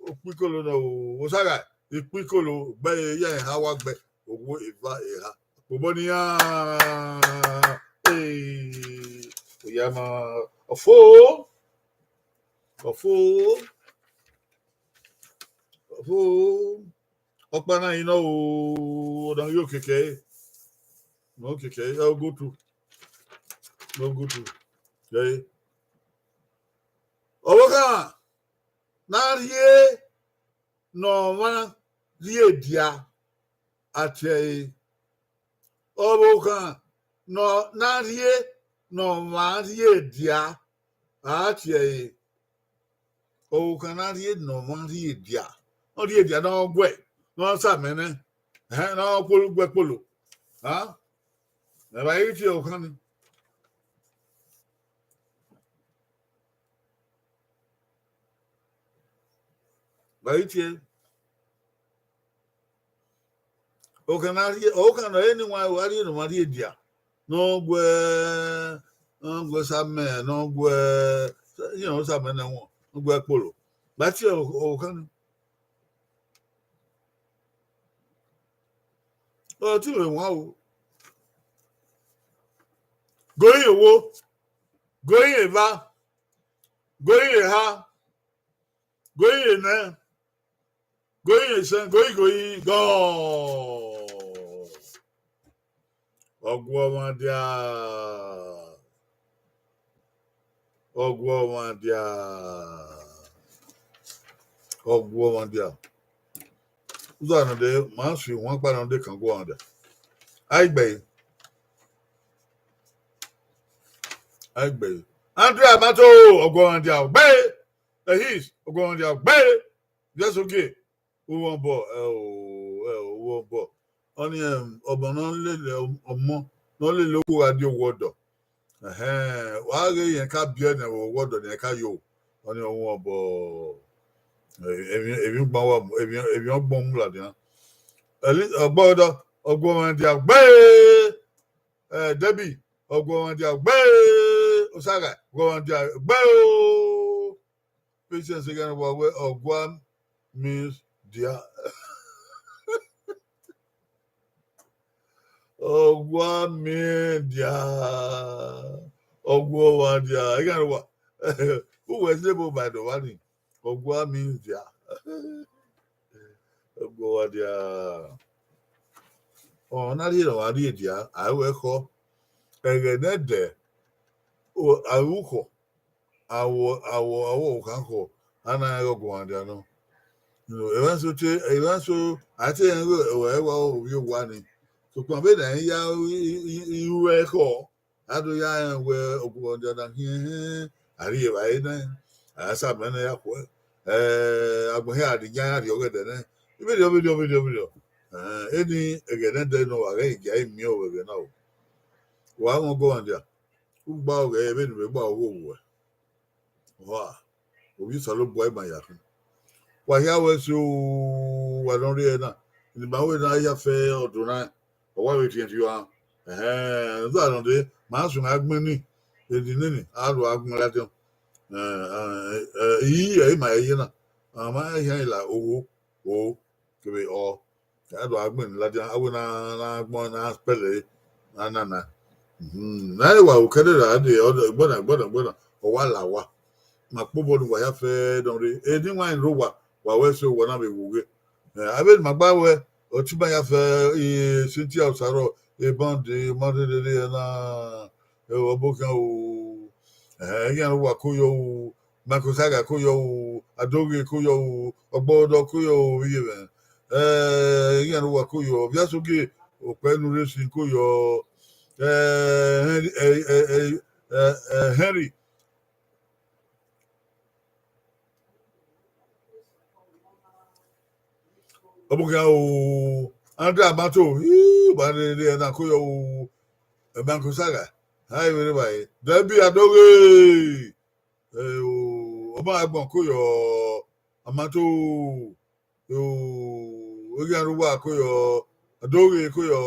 Ukpikolo nọ o, Osaga, ikpikolo, gbe ya eha wa gbe, owo eva eha. Kpobọ nian, eh, oya ma, ọfo, ọfo, ọfo, ọkpa na i nọ o, ọna ghi okeke ẹre, ne okeke ẹre, ogotu, ne ogotu, ẹre. Ọvbokhan ne a rhie ne ọmwa rhie dia, a tie ẹre. Ọvbokhan ne ọ, ne a rhie ne ọmwa rhie dia, a tie ẹre. Ọvbokhan ne a rhie ne ọmwa rhie dia, ọ rhie dia ne ọ guẹ, ne ọ sa mẹ nẹ, ẹhẹn, ne ọ kpolo guẹ kpolo. A, ẹ vba i tie ọvbokhan ni. Vba i tie. Ọvbokhan ne a rhie, ọvbokhan ne ọ rhie ne ọmwa, a rhie ne ọmwa rhie dia, ne ọ guẹ, ne ọ guẹ sa mẹ, ne ọ guẹ, iran sa mẹ ne ẹwọn, ne ọ guẹ kpolo. Vba tie ọvbokhan ni. Ọ ti mwẹ wan o. Going owo, going eva, going eha, going enẹ, going esẹn, going, going, gone. Ọguọmwadia. Ọguọmwadia. Ọguọmwadia. Uza nọ de, ma si wan kpa nọ de kan ọguọmwadia. Aigbe. Aigbe. Andrew Amato, ọguọmwadia, gbe. Ehis, ọguọmwadia, gbe. Jesu gie. Uwọnbọ, ẹ o, ẹ o, uwọnbọ. Ọnii, em, ọmọ ne ọ lele, ọmọ ne ọ lele okhuo gha die owa ọdọ. Ẹhẹn, wa ghe irẹn ka biẹ nẹ vbe owa ọdọ ne irẹn ka yo. Ọnii uwọnbọ. Emwi emwi ọgbọn wa mu, emwi emwi ọgbọn mu ladian. Eli ọgbọ dọ, ọguọmwadia gbe. Eh, Debbie, ọguọmwadia gbe. Osaga, ọguọmwadia gbe o. Patience gha ne wa wẹ ọgua means dia. Ọgua means dia. Ọguọmwadia. Igha ne wa. Uwẹ zebo ba do wa ni. Ọgua means dia. Ọguọmwadia. Ọ na rhie ne ọ wa rhie dia, a ru ẹkhọ. Ẹghẹ ne ẹdẹ, o, a ru khọ, awọ, awọ, awọ khan khọ, a na rẹn ọguọmwadia nọ. You know, evba eso te, evba eso, a te rẹn ghe ẹwa ovbi owa ni. Sokpan vbene a ya i, i, i, i ru ẹkhọ, a do ya rẹn wẹ ọguọmwadia na khian, a rhie evbare nẹ, a sa mẹ nẹ ya khuẹ, eh, agbọn hia a di yan iran rrie ọghẹdẹ nẹ. Vberriọ, vberriọ, vberriọ, vberriọ. Eh, eni ẹghẹ ne ẹdẹ nọ, wa ghẹ i gia miẹn ovbi ẹghẹ na o. Wa mwẹ ọguọmwadia, ugba ọghẹ vbene u vbe gba ọghe owẹ. Wa, ovbi Osanobua ima ya khin. Wa hia wẹ so, wa nọ rrie ẹre na, ne ima wẹ ne a ya fẹ ọdọ na, ọ wa vbe rhiẹnrhiẹn ọnrẹn. Ẹhẹn, nza nọ dee, ma sunu agbọn ni, eni nene, a ru agbọn ladian. Eh, eh, eh, iyi ẹ ima ye na, a ma khian la ogho, o, kevbe ọ. A do gha gbẹn ladian, a wẹ na, na gbọn na spell ẹre, na nana. Mhm. Na e wa ru kẹdẹ ra dee, ọ dọ, gbọna, gbọna, gbọna, ọ wa la owa. Ma kpobọ ne uwa ya fẹ dọn rre. Eni wa rẹn rre owa, wa wẹ so, wa na vbe wu ghe. Eh, avbe ne ima gba wẹ, ọtẹn ima ya fẹ, eh, Cynthia Osaro, eh, Bande, ma rherhe rre na, eh, ọbokhian o, eh, iran rre owa ko yọ o, Michael Saga ko yọ o, Adoghe ko yọ o, Ọgbọdọ ko yọ o, iye mwẹ. Eh, iran rre owa ko yọ, Viasogie, Okpẹnu Racing ko yọ, eh, Henry, eh, eh, eh, eh, eh, Henry. Ọbokhian o, Andrew Amato, ii, ba rherhe na ko yọ o, eh, Michael Saga, ha i vbe rre evbare. Debbie Adoghe, eh, o, ọmọ agbọn ko yọ, Amato, o, Ogiaruwa ko yọ, Adoghe ko yọ,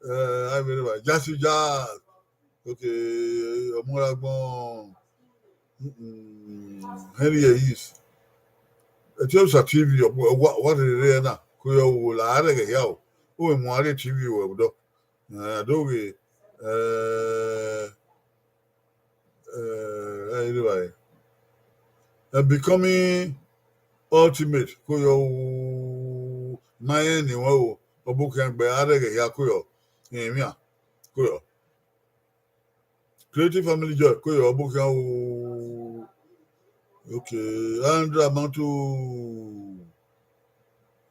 eh, a i vbe rre evbare, Jasi Jazz, okay, ọmọ agbọn, mm, Henry Eyis. Etiosa T V, ọ, ọ, wa, wa rherhe na, ko yọ o, la a rẹghe hia o, u vbe mu a rrie T V wẹ vbe odọ. Eh, Adoghe, eh, eh, ẹ i rre evbare. Eh, Becoming Ultimate, ko yọ o, ma rẹn ni wẹn o, ọbokhian gbe a rẹghe hia ko yọ, emwian, ko yọ. Creative Family Joy, ko yọ, ọbokhian o. Okay, Andrew Amato.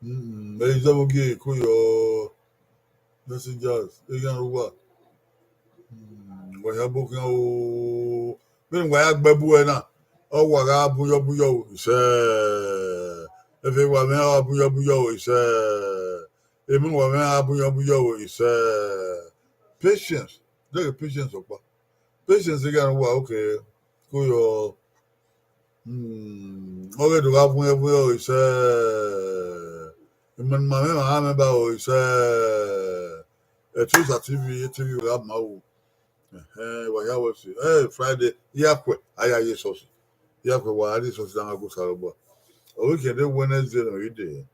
Mm, Elizabeth Ogie, ko yọ, Messengers, Ogiaruwa. Mm, wa hia ọbokhian o. Vbene wa ya gbe ẹbu ẹre na, ọ wa gha bun yọ bun yọ o, isẹ. Efe wa mwẹ a bun yọ bun yọ o, isẹ. Emọ wa mwẹ a bun yọ bun yọ o, isẹ. Patience, dẹghe Patience ọkpa. Patience gha ne uwa, okay, ko yọ, mm, ọ ghẹ do gha vuọn ẹvuọn ọre sẹ, ima ne ima mwẹ emwa gha mwẹ ba ọre sẹ, Etiosa T V, T V gha ma ru. Ẹhẹn, wa hia wẹ sẹ, eh, Friday, irakhue, a ya ye esọsi. Irakhue wa gha rrie esọsi na, a gu Osanobua. Ọ vbe khian de Wednesday nọ i de,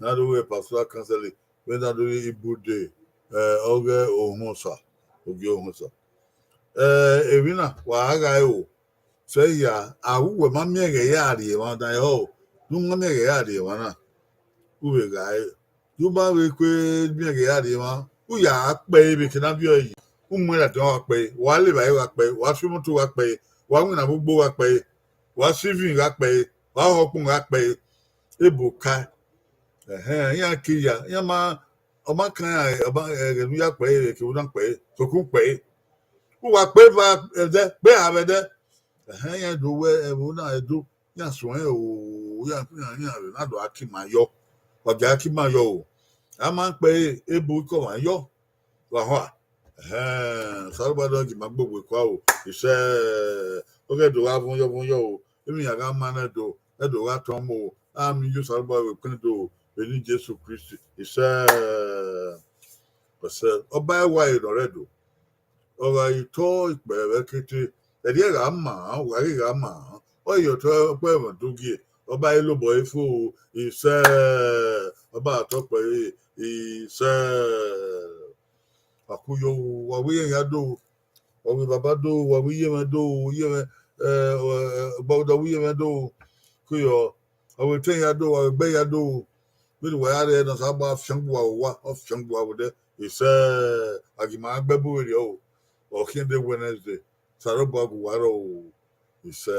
ne a do ghe pastoral counseling, vbene a do ghe Igbo Day, eh, ọ ghe Ohunmwusa, ogie Ohunmwusa. Eh, emwi na, wa gha ghae o. Sẹ hia, a wu wẹ ma miẹn ẹghẹ ya rrie emwa dan ẹhọ, ne u ma miẹn ẹghẹ ya rrie emwa na, u vbe ghae. De u ma vbe kue miẹn ẹghẹ ya rrie emwa, u ya kpẹe vbe eke ne a viọ ẹre yi, u mu ẹn ladian gha kpẹe, wa levbare gha kpẹe, wa fi imoto gha kpẹe, wa winna vbe ugbo gha kpẹe, wa si ivin gha kpẹe, wa họ ukpọn gha kpẹe, ebo ka. Ẹhẹn, iran ke ya, iran ma, ọ ma kan iran, ọ ma, ẹghẹ ne u ya kpẹe, ẹghẹ kevbe u na kpẹe, sokpan u kpẹe. U wa kpẹe eva ẹdẹ, kpẹe eva ẹdẹ. Ẹhẹn, iran do wẹ ẹvbo na ẹdo, iran suẹn o, iran, iran, iran vbe na do gha ke ima yọ. Wa gie a ke ima yọ o. A ma kpẹe, ebo ikọ mwa yọ. Wa hua. Ẹhẹn, Osanobua do gie ima gbogbo kua o. Isẹ, ọ ghẹ do gha vun yọ, vun yọ o. Emwi iran gha ma nẹ do. Ẹdo gha tọn mu o, a miẹn iye Osanobua vbe ukpẹn do vbe eni Jesu Kristi. Isẹ, ọsẹ, ọba ẹwae nọ rre Ẹdo. Ọ gha i tọ ikpẹ vbe ẹkete, ẹdẹ gha ma, wa ghi gha ma, ọ i ye otọ ọkpẹ ẹmwẹ do gie, ọba i lobọ ẹre fo, isẹ, ọba tọ ọkpẹ ẹre, isẹ. Wa ku yo, wa wẹ iye mwẹ ya do, wa wẹ baba do, wa wẹ iye mwẹ do, iye mwẹ, eh, ọgbọdọ wẹ iye mwẹ do, ku yo, wa wẹ etẹn ya do, wa wẹ ẹgbẹ ya do, vbene uwa ya rre ne Osanobua fiangbe uwa vbe owa, ọ fiangbe uwa vbe odẹ, isẹ, a ghi ma gbẹ bu vberriọ o, ọ khian de Wednesday, Osanobua gu uwa rrọọ o, isẹ.